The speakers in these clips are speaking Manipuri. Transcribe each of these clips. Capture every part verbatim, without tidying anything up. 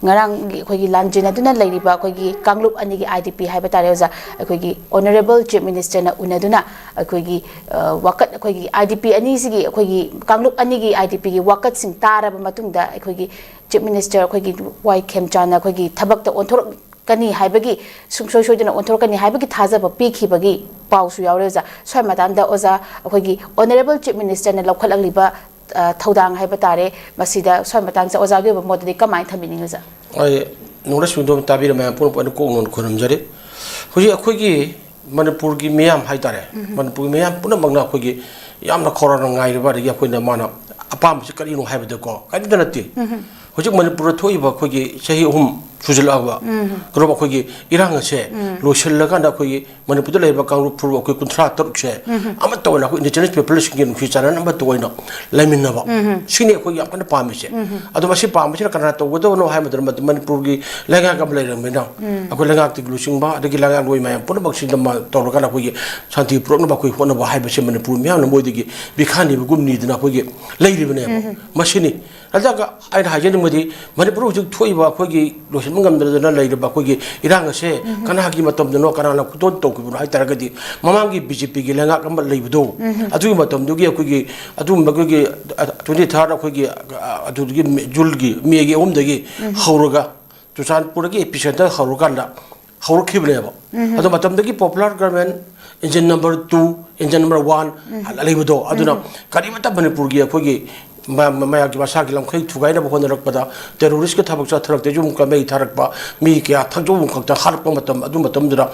ꯉꯔꯥꯡꯒꯤ ꯑꯩꯈꯣꯏꯒꯤ ꯂꯥꯟꯖꯦꯟꯅꯗꯨꯅ ꯂꯩꯔꯤꯕ ꯑꯩꯈꯣꯏꯒꯤ ꯀꯥꯡꯂꯨꯞ ꯑꯅꯤꯒꯤ ꯑꯥꯏ ꯗꯤ ꯄꯤ ꯍꯥꯏꯕ ꯇꯥꯔꯦ ꯑꯣꯖꯥ, ꯑꯩꯈꯣꯏꯒꯤ ꯑꯣꯅꯔꯦꯕꯜ ꯆꯤꯐ ꯃꯤꯅꯤꯁꯇꯔꯅ ꯎꯅꯗꯨꯅ ꯑꯩꯈꯣꯏꯒꯤ, ꯑ, ꯋꯥꯀꯠ, ꯑꯩꯈꯣꯏꯒꯤ ꯑꯥꯏ ꯗꯤ ꯄꯤ ꯑꯅꯤꯁꯤꯒꯤ, ꯑꯩꯈꯣꯏꯒꯤ ꯀꯥꯡꯂꯨꯞ ꯑꯅꯤꯒꯤ ꯑꯥꯏ ꯗꯤ ꯄꯤꯒꯤ ꯋꯥꯀꯠꯁꯤꯡ ꯇꯥꯔꯕ ꯃꯇꯨꯡꯗ ꯑꯩꯈꯣꯏꯒꯤ ꯆꯤꯐ ꯃꯤꯅꯤꯁꯇꯔ ꯑꯩꯈꯣꯏꯒꯤ ꯋꯥꯏ ꯈꯦꯝꯆꯥꯟꯅ ꯑꯩꯈꯣꯏꯒꯤ ꯊꯕꯛꯇ ꯑꯣꯟꯊꯣꯔꯛꯀꯅꯤ ꯍꯥꯏꯕꯒꯤ, ꯁꯨꯡꯁꯣꯏ ꯁꯣꯏꯗꯅ ꯑꯣꯟꯊꯣꯔꯛꯀꯅꯤ ꯍꯥꯏꯕꯒꯤ ꯊꯥꯖꯕ ꯄꯤꯈꯤꯕꯒꯤ ꯄꯥꯎꯁꯨ ꯌꯥꯎꯔꯦ ꯑꯣꯖꯥ꯫ ꯁ꯭ꯋꯥꯏ ꯃꯇꯥꯡꯗ ꯑꯣꯖꯥ, ꯑꯩꯈꯣꯏꯒꯤ ꯑꯣꯅꯔꯦꯕꯜ ꯆꯤꯐ ꯃꯤꯅꯤꯁꯇꯔꯅ ꯂꯧꯈꯠꯂꯛꯂꯤꯕ ꯑ, ꯊꯧꯗꯥꯡ ꯍꯥꯏꯕ ꯇꯥꯔꯦ꯫ ꯃꯁꯤꯗ ꯁ꯭ꯋꯥꯏ ꯃꯇꯥꯡꯁꯦ ꯑꯣꯖꯥꯒꯤ ꯑꯣꯏꯕ ꯃꯣꯠꯇꯗꯤ ꯀꯃꯥꯏꯅ ꯊꯝꯕꯤꯅꯤꯡꯉꯤ ꯑꯣꯖꯥ? ꯑꯩ ꯅꯣꯡꯂꯩ ꯅꯨꯡꯁꯤꯠ ꯇꯥꯕꯤꯔꯤꯕ ꯃꯌꯥꯝ ꯄꯨꯝꯅꯃꯛꯄꯨ ꯑꯩꯅ ꯀꯣꯛ ꯅꯣꯟ ꯈꯨꯔꯨꯝꯖꯔꯤ꯫ ꯍꯧꯖꯤꯛ ꯑꯩꯈꯣꯏꯒꯤ ꯃꯅꯤꯄꯨꯔꯒꯤ ꯃꯤꯌꯥꯝ ꯍꯥꯏꯇꯥꯔꯦ, ꯎꯝ꯫ ꯃꯅꯤꯄꯨꯔꯒꯤ ꯃꯤꯌꯥꯝ ꯄꯨꯝꯅꯃꯛꯅ ꯑꯩꯈꯣꯏꯒꯤ ꯌꯥꯝꯅ ꯈꯧꯔꯥꯡꯅ ꯉꯥꯏꯔꯤꯕ, ꯑꯗꯒꯤ ꯑꯩꯈꯣꯏꯅ ꯃꯥꯅ ꯑꯄꯥꯝꯕꯁꯤ ꯀꯔꯤꯅꯣ ꯍꯥꯏꯕꯗꯀꯣ, ꯀꯔꯤꯝꯇ ꯅꯠꯇꯦ꯫ ꯎꯝ꯫ ꯍꯧꯖꯤꯛ ꯃꯅꯤꯄꯨꯔꯗ ꯊꯣꯛꯏꯕ ꯑꯩꯈꯣꯏꯒꯤ ꯆꯍꯤ ꯑꯍꯨꯝ ꯁꯨꯖꯜꯂꯛꯑꯕ, ꯎꯝ꯫ ꯀꯩꯅꯣ, ꯑꯩꯈꯣꯏꯒꯤ ꯏꯔꯥꯡ ꯑꯁꯦ ꯎꯝ꯫ ꯂꯣꯏꯁꯤꯜꯂꯀꯥꯟꯗ ꯑꯩꯈꯣꯏꯒꯤ ꯃꯅꯤꯄꯨꯔꯗ ꯂꯩꯔꯤꯕ ꯀꯥꯡꯂꯨꯞ ꯐꯨꯔꯨꯞ ꯑꯩꯈꯣꯏ ꯀꯨꯟꯊ꯭ꯔꯥ ꯇꯔꯨꯛꯁꯦ ꯎꯝ꯫ ꯑꯃꯠꯇ ꯑꯣꯏꯅ ꯑꯩꯈꯣꯏ indigenous peopleꯁꯤꯡꯒꯤ ꯅꯨꯡꯁꯤ ꯆꯥꯟꯅꯅ ꯑꯃꯠꯇ ꯑꯣꯏꯅ ꯂꯩꯃꯤꯟꯅꯕ꯫ ꯎꯝ꯫ ꯁꯤꯅꯤ ꯑꯩꯈꯣꯏ ꯌꯥꯝ ꯀꯟꯅ ꯄꯥꯝꯃꯤꯁꯦ꯫ ꯎꯝ꯫ ꯑꯗꯣ ꯃꯁꯤ ꯄꯥꯝꯕꯁꯤꯅ ꯀꯅꯥ ꯇꯧꯒꯗꯕꯅꯣ ꯍꯥꯏꯕ ꯃꯇꯝꯗ, ꯃꯅꯤꯄꯨꯔꯒꯤ ꯂꯩꯉꯥꯛ ꯑꯃ ꯂꯩꯔꯕꯅꯤꯅ ꯎꯝ꯫ ꯑꯩꯈꯣꯏ ꯂꯩꯉꯥꯛꯇꯒꯤ ꯂꯨꯆꯤꯡꯕ, ꯑꯗꯒꯤ ꯂꯩꯉꯥꯛꯂꯣꯏ ꯃꯌꯥꯝ ꯄꯨꯝꯅꯃꯛꯁꯤꯗ ꯃ-, ꯇꯧꯔꯀꯥꯟꯗ ꯑꯩꯈꯣꯏꯒꯤ ꯁꯥꯟꯇꯤ ꯄꯨꯔꯛꯅꯕ ꯑꯩꯈꯣꯏ ꯍꯣꯠꯅꯕ ꯍꯥꯏꯕꯁꯦ ꯃꯅꯤꯄꯨꯔ ꯃꯤꯌꯥꯝꯅ ꯃꯣꯏꯗꯒꯤ ꯕꯤꯈꯥ ꯅꯤꯕꯒꯨꯝ ꯅꯤꯗꯅ ꯑꯩꯈꯣꯏꯒꯤ ꯂꯩꯔꯤꯕꯅꯦꯕ꯫ ꯎꯝ꯫ ꯃꯁꯤꯅꯤ꯫ ꯑꯗꯨꯒ ꯑꯩꯅ ꯍꯥꯏꯖꯅꯤꯡꯕꯗꯤ, ꯃꯅꯤꯄꯨꯔ ꯍꯧꯖꯤꯛ ꯊꯣꯛꯏꯕ ꯑꯩꯈꯣꯏꯒꯤ ꯂꯣꯏꯁꯤꯟꯕ ꯉꯝꯗꯗꯅ ꯂꯩꯔꯤꯕ ꯑꯩꯈꯣꯏꯒꯤ ꯏꯔꯥꯡ ꯑꯁꯦ ꯎꯝ꯫ ꯀꯅꯥꯒꯤ ꯃꯇꯝꯗꯅꯣ, ꯀꯅꯥꯅ ꯈꯨꯗꯣꯜ ꯇꯧꯈꯤꯕꯅꯣ ꯍꯥꯏ ꯇꯥꯔꯒꯗꯤ, ꯃꯃꯥꯡꯒꯤ ꯕꯤ ꯖꯦ ꯄꯤꯒꯤ ꯂꯩꯉꯥꯛ ꯑꯃ ꯂꯩꯕꯗꯣ, ꯎꯝ꯫ ꯑꯗꯨꯒꯤ ꯃꯇꯝꯗꯨꯒꯤ ꯑꯩꯈꯣꯏꯒꯤ ꯑꯗꯨꯒꯨꯝꯕ ꯑꯩꯈꯣꯏꯒꯤ, ꯑ, twenty third ꯑꯩꯈꯣꯏꯒꯤ, ꯑ, ꯑꯗꯨꯗꯒꯤ ꯃꯦ-, ꯖꯨꯟꯒꯤ, ꯃꯦꯒꯤ ꯑꯍꯨꯝꯗꯒꯤ ꯎꯝ꯫ ꯍꯧꯔꯒ, ꯆꯨꯔꯆꯥꯟꯄꯨꯔꯗꯒꯤ epicenter ꯍꯧꯔꯀꯥꯟꯗ ꯍꯧꯔꯛꯈꯤꯕꯅꯦꯕ꯫ ꯎꯝ꯫ ꯑꯗꯣ ꯃꯇꯝꯗꯒꯤ Popular Government engine number two, engine number one ꯎꯝ꯫ ꯂꯩꯕꯗꯣ, ꯑꯗꯨꯅ ꯎꯝ꯫ ꯀꯔꯤꯃꯠꯇ ꯃꯅꯤꯄꯨꯔꯒꯤ ꯑꯩꯈꯣꯏꯒꯤ ꯃ-, ꯃ-, ꯃꯌꯥꯝꯒꯤ ꯃꯁꯥꯒꯤ ꯂꯝꯈꯩ ꯊꯨꯒꯥꯏꯅꯕ ꯍꯣꯠꯅꯔꯛꯄꯗ, terroristꯀꯤ ꯊꯕꯛ ꯆꯠꯊꯔꯛꯇ, ꯌꯨꯝ ꯀꯩꯃꯩ ꯊꯥꯔꯛꯄ, ꯃꯤ ꯀꯌꯥ ꯊꯛꯆꯣꯝ ꯈꯛꯇ ꯍꯥꯠꯂꯛꯄ ꯃꯇꯝ, ꯑꯗꯨ ꯃꯇꯝꯗꯨꯗ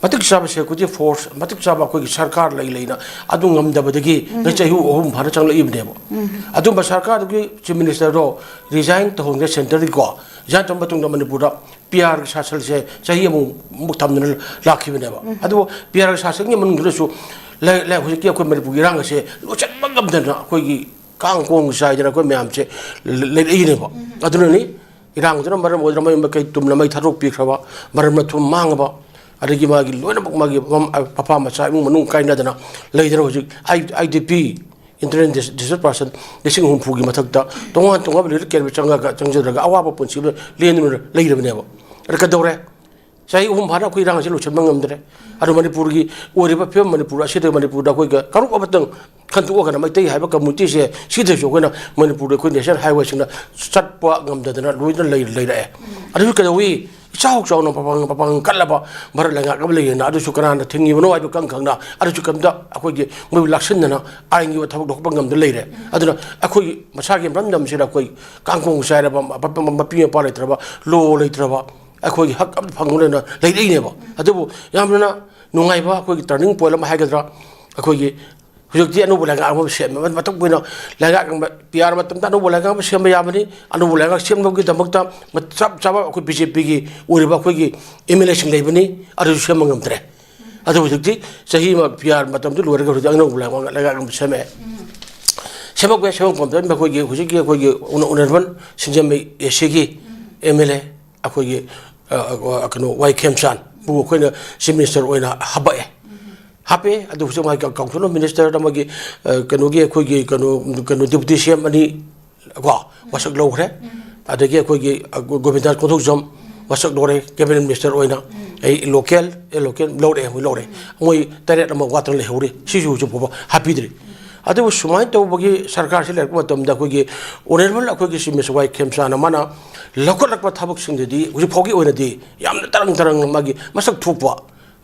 ꯃꯇꯤꯛ ꯆꯥꯕ security force, ꯃꯇꯤꯛ ꯆꯥꯕ ꯑꯩꯈꯣꯏꯒꯤ ꯁꯔꯀꯥꯔ ꯂꯩ ꯂꯩꯅ ꯑꯗꯨ ꯉꯝꯗꯕꯗꯒꯤ ꯎꯝ꯫ ꯉꯁꯤ ꯆꯍꯤ ꯑꯍꯨꯝ ꯐꯥꯅ ꯆꯪꯂꯛꯏꯕꯅꯦꯕ꯫ ꯎꯝ꯫ ꯑꯗꯨꯝꯕ ꯁꯔꯀꯥꯔꯗꯨꯒꯤ chief ministerꯗꯣ resign ꯇꯧꯍꯟꯈ꯭ꯔꯦ centreꯗꯒꯤꯀꯣ꯫ Resign ꯇꯧꯔ ꯃꯇꯨꯡꯗ ꯃꯅꯤꯄꯨꯔꯗ ꯄꯤ ꯑꯥꯔꯒꯤ ꯁꯥꯁꯟꯁꯦ ꯆꯍꯤ ꯑꯃꯃꯨꯛ ꯊꯝꯗꯅ ꯂꯥꯛꯈꯤꯕꯅꯦꯕ꯫ ꯎꯝ꯫ ꯑꯗꯨꯕꯨ ꯄꯤ ꯑꯥꯔꯒꯤ ꯁꯥꯁꯟꯒꯤ ꯃꯅꯨꯡꯗꯨꯗꯁꯨ ꯂꯩ-, ꯂꯩ-, ꯍꯧꯖꯤꯛꯀꯤ ꯑꯩꯈꯣꯏ ꯃꯅꯤꯄꯨꯔꯒꯤ ꯏꯔꯥꯡ ꯑꯁꯦ ꯂꯣꯏꯁꯤꯟꯕ ꯉꯝꯗꯅ ꯑꯩꯈꯣꯏꯒꯤ ꯀꯥꯡ ꯀꯣꯡ ꯆꯥꯏꯗꯅ ꯑꯩꯈꯣꯏ ꯃꯌꯥꯝꯁꯦ ꯂꯩ-, ꯂꯩꯔꯛꯏꯅꯦꯕ꯫ ꯎꯝ꯫ ꯑꯗꯨꯅꯅꯤ ꯏꯔꯥꯡꯗꯨꯅ ꯃꯔꯝ ꯑꯣꯏꯗꯨꯅ ꯃꯌꯨꯝ ꯃꯀꯩ ꯇꯨꯝꯅ ꯃꯩ ꯊꯥꯗꯣꯛꯄꯤꯈ꯭ꯔꯕ, ꯃꯔꯟ ꯃꯊꯨꯝ ꯃꯥꯡꯉꯕ, ꯑꯗꯒꯤ ꯃꯥꯒꯤ ꯂꯣꯏꯅꯃꯛ ꯃꯥꯒꯤ ꯃꯝ-, ꯃꯄꯥ ꯃꯆꯥ ꯏꯃꯨꯡ ꯃꯅꯨꯡ ꯀꯥꯏꯅꯗꯅ ꯂꯩꯗꯅ ꯍꯧꯖꯤꯛ ꯑꯥꯏ-, I D P Internal Dis-, Disabled Person ꯂꯤꯁꯤꯡ ꯍꯨꯝꯐꯨꯒꯤ ꯃꯊꯛꯇ ꯇꯣꯉꯥꯟ ꯇꯣꯉꯥꯟꯕ relief camp ꯆꯪꯉꯒ, ꯆꯪꯖꯔꯒ ꯑꯋꯥꯕ ꯄꯨꯟꯁꯤ ꯑꯃ ꯂꯦꯟꯗꯨꯅ ꯂꯩꯔꯕꯅꯦꯕ꯫ ꯑꯗ ꯀꯩꯗꯧꯔꯦ? ꯆꯍꯤ ꯑꯍꯨꯝ ꯐꯥꯅ ꯑꯩꯈꯣꯏ ꯏꯔꯥꯡ ꯑꯁꯤ ꯂꯣꯏꯁꯤꯟꯕ ꯉꯝꯗ꯭ꯔꯦ꯫ ꯑꯗꯨ ꯃꯅꯤꯄꯨꯔꯒꯤ ꯑꯣꯏꯔꯤꯕ ꯐꯤꯕꯝ, ꯃꯅꯤꯄꯨꯔ ꯑꯁꯤꯗ ꯃꯅꯤꯄꯨꯔꯗ ꯑꯩꯈꯣꯏꯒ ꯀꯥꯡꯂꯨꯞ ꯑꯃꯇꯪ ꯈꯟꯗꯣꯛꯑꯒꯅ ꯃꯩꯇꯩ ꯍꯥꯏꯕ community ꯁꯦ ꯁꯤꯗꯁꯨ ꯑꯩꯈꯣꯏꯅ ꯃꯅꯤꯄꯨꯔꯗ ꯑꯩꯈꯣꯏ national highway ꯁꯤꯡꯅ ꯆꯠꯄ ꯉꯝꯗꯗꯅ ꯂꯣꯏꯅ ꯂꯩ-, ꯂꯩꯔꯛꯑꯦ꯫ ꯑꯗꯨꯁꯨ ꯀꯩꯗꯧꯏ? ꯏꯆꯥꯎ ꯆꯥꯎꯅ ꯃꯄꯥꯡ, ꯃꯄꯥꯡ ꯀꯜꯂꯕ ꯚꯥꯔꯠ ꯂꯩꯉꯥꯛ ꯑꯃ ꯂꯩꯔꯦꯅ, ꯑꯗꯨꯁꯨ ꯀꯅꯥꯅ ꯊꯤꯡꯉꯤꯕꯅꯣ ꯍꯥꯏꯕꯗꯨ ꯈꯪ ꯈꯪꯅ, ꯑꯗꯨꯁꯨ ꯀꯩꯝꯇ ꯑꯩꯈꯣꯏꯒꯤ ꯃꯣꯏꯕꯨ ꯂꯥꯛꯁꯤꯟꯗꯅ ꯑꯥꯏꯟꯒꯤ ꯑꯣꯏꯕ ꯊꯕꯛ ꯂꯧꯈꯠꯄ ꯉꯝꯗ ꯂꯩꯔꯦ꯫ ꯑꯗꯨꯅ ꯑꯩꯈꯣꯏꯒꯤ ꯃꯁꯥꯒꯤ ꯂꯝꯗꯝꯁꯤꯗ ꯑꯩꯈꯣꯏ ꯀꯥꯡꯈꯣꯡ ꯆꯥꯏꯔꯕ, ꯃꯄ-, ꯃꯄꯤ ꯃꯄꯥ ꯂꯩꯇ꯭ꯔꯕ, law ꯂꯩꯇ꯭ꯔꯕ, ꯑꯩꯈꯣꯏꯒꯤ ꯍꯛ ꯑꯃ ꯐꯪꯉ ꯂꯩꯅ ꯂꯩꯔꯛꯏꯅꯦꯕ꯫ ꯑꯗꯨꯕꯨ ꯌꯥꯝꯅ ꯅꯨꯡꯉꯥꯏꯕ ꯑꯩꯈꯣꯏꯒꯤ turning point ꯑꯃ ꯍꯥꯏꯒꯗ꯭ꯔꯥ, ꯑꯩꯈꯣꯏꯒꯤ ꯍꯧꯖꯤꯛꯇꯤ ꯑꯅꯧꯕ ꯂꯩꯉꯥꯛ ꯑꯃ ꯁꯦꯝꯃꯦ꯫ ꯃꯇꯝ ꯀꯨꯏꯅ ꯂꯩꯉꯥꯛ ꯑꯃ, ꯄꯤ ꯑꯥꯔ ꯃꯇꯝꯗ ꯑꯅꯧꯕ ꯂꯩꯉꯥꯛ ꯑꯃ ꯁꯦꯝꯕ ꯌꯥꯕꯅꯤ꯫ ꯑꯅꯧꯕ ꯂꯩꯉꯥꯛ ꯁꯦꯝꯅꯕꯒꯤꯗꯃꯛꯇ ꯆꯞ ꯆꯥꯕ ꯑꯩꯈꯣꯏ ꯕꯤ ꯖꯦ ꯄꯤꯒꯤ ꯑꯣꯏꯔꯤꯕ ꯑꯩꯈꯣꯏꯒꯤ ꯑꯦꯝ ꯑꯦꯜ ꯑꯦꯁꯤꯡ ꯂꯩꯕꯅꯤ, ꯑꯗꯨꯁꯨ ꯁꯦꯝꯕ ꯉꯝꯗ꯭ꯔꯦ꯫ ꯑꯗꯨ ꯍꯧꯖꯤꯛꯇꯤ ꯆꯍꯤ ꯑꯃ ꯄꯤ ꯑꯥꯔ ꯃꯇꯝꯗꯨ ꯂꯣꯏꯔꯒ ꯍꯧꯖꯤꯛ ꯑꯅꯧꯕ ꯂꯩꯉꯥꯛ, ꯂꯩꯉꯥꯛ ꯑꯃ ꯁꯦꯝꯃꯛꯑꯦ꯫ ꯁꯦꯝꯃꯛꯄ, ꯁꯦꯝꯃꯛꯄ ꯃꯇꯝꯗ ꯑꯩꯈꯣꯏꯒꯤ ꯍꯧꯖꯤꯛꯀꯤ ꯑꯩꯈꯣꯏꯒꯤ ꯑꯣꯅ-, ꯑꯣꯅꯔꯦꯕꯜ ꯁꯤꯡꯖꯃꯩ ꯑꯦ ꯁꯤꯒꯤ ꯑꯦꯝ ꯑꯦꯜ ꯑꯦ ꯑꯩꯈꯣꯏꯒꯤ, ꯑ, ꯑ, ꯀꯩꯅꯣ, ꯋꯥꯏ ꯈꯦꯝꯆꯥꯟꯕꯨ ꯑꯩꯈꯣꯏꯅ ꯆꯤꯐ ꯃꯤꯅꯤꯁꯇꯔ ꯑꯣꯏꯅ ꯍꯥꯄꯛꯑꯦ꯫ ꯍꯥꯞꯄꯦ꯫ ꯑꯗꯨ ꯍꯧꯖꯤꯛ ꯃꯥꯒꯤ ꯀꯥꯎꯟꯁꯤꯜ ꯑꯣꯐ ꯃꯤꯅꯤꯁꯇꯔꯗ ꯃꯥꯒꯤ, ꯑ, ꯀꯩꯅꯣꯒꯤ ꯑꯩꯈꯣꯏꯒꯤ ꯀꯩꯅꯣ, ꯀꯩꯅꯣ ꯗꯤꯄꯨꯇꯤ ꯁꯤ ꯑꯦꯝ ꯑꯅꯤ ꯀꯣ ꯋꯥꯁꯛ ꯂꯧꯈ꯭ꯔꯦ꯫ ꯑꯗꯒꯤ ꯑꯩꯈꯣꯏꯒꯤ, ꯑ, ꯒꯣ-, ꯒꯣꯕꯤꯟꯗ ꯀꯣꯟꯊꯧꯖꯝ ꯋꯥꯁꯛ ꯂꯧꯔꯦ, ꯀꯦꯕꯤꯅꯦꯠ ꯃꯤꯅꯤꯁꯇꯔ ꯑꯣꯏꯅ꯫ ꯑꯩ ꯂꯣꯀꯦꯜ, ꯑꯦ, ꯂꯣꯀꯦꯜ ꯂꯧꯔꯛꯑꯦ, ꯃꯣꯏ ꯂꯧꯔꯦ꯫ ꯃꯣꯏ ꯇꯔꯦꯠ ꯑꯃ ꯋꯥꯠꯇꯅ ꯂꯩꯍꯧꯔꯤ, ꯁꯤꯁꯨ ꯍꯧꯖꯤꯛ ꯐꯥꯎꯕ ꯍꯥꯞꯄꯤꯗ꯭ꯔꯤ꯫ ꯑꯗꯨꯕꯨ ꯁꯨꯃꯥꯏꯅ ꯇꯧꯕꯒꯤ ꯁꯔꯀꯥꯔꯁꯤ ꯂꯩꯔꯛꯄ ꯃꯇꯝꯗ ꯑꯩꯈꯣꯏꯒꯤ ꯑꯣꯅꯔꯦꯕꯜ ꯑꯩꯈꯣꯏꯒꯤ ꯆꯤꯐ ꯃꯤꯅꯤꯁꯇꯔ ꯋꯥꯏ ꯈꯦꯝꯆꯥꯟꯅ ꯃꯥꯅ ꯂꯧꯈꯠꯂꯛꯄ ꯊꯕꯛꯁꯤꯡꯗꯨꯗꯤ ꯍꯧꯖꯤꯛ ꯐꯥꯎꯒꯤ ꯑꯣꯏꯅꯗꯤ ꯌꯥꯝꯅ ꯇꯔꯪ ꯇꯔꯪ ꯃꯥꯒꯤ ꯃꯁꯛ ꯊꯣꯛꯄ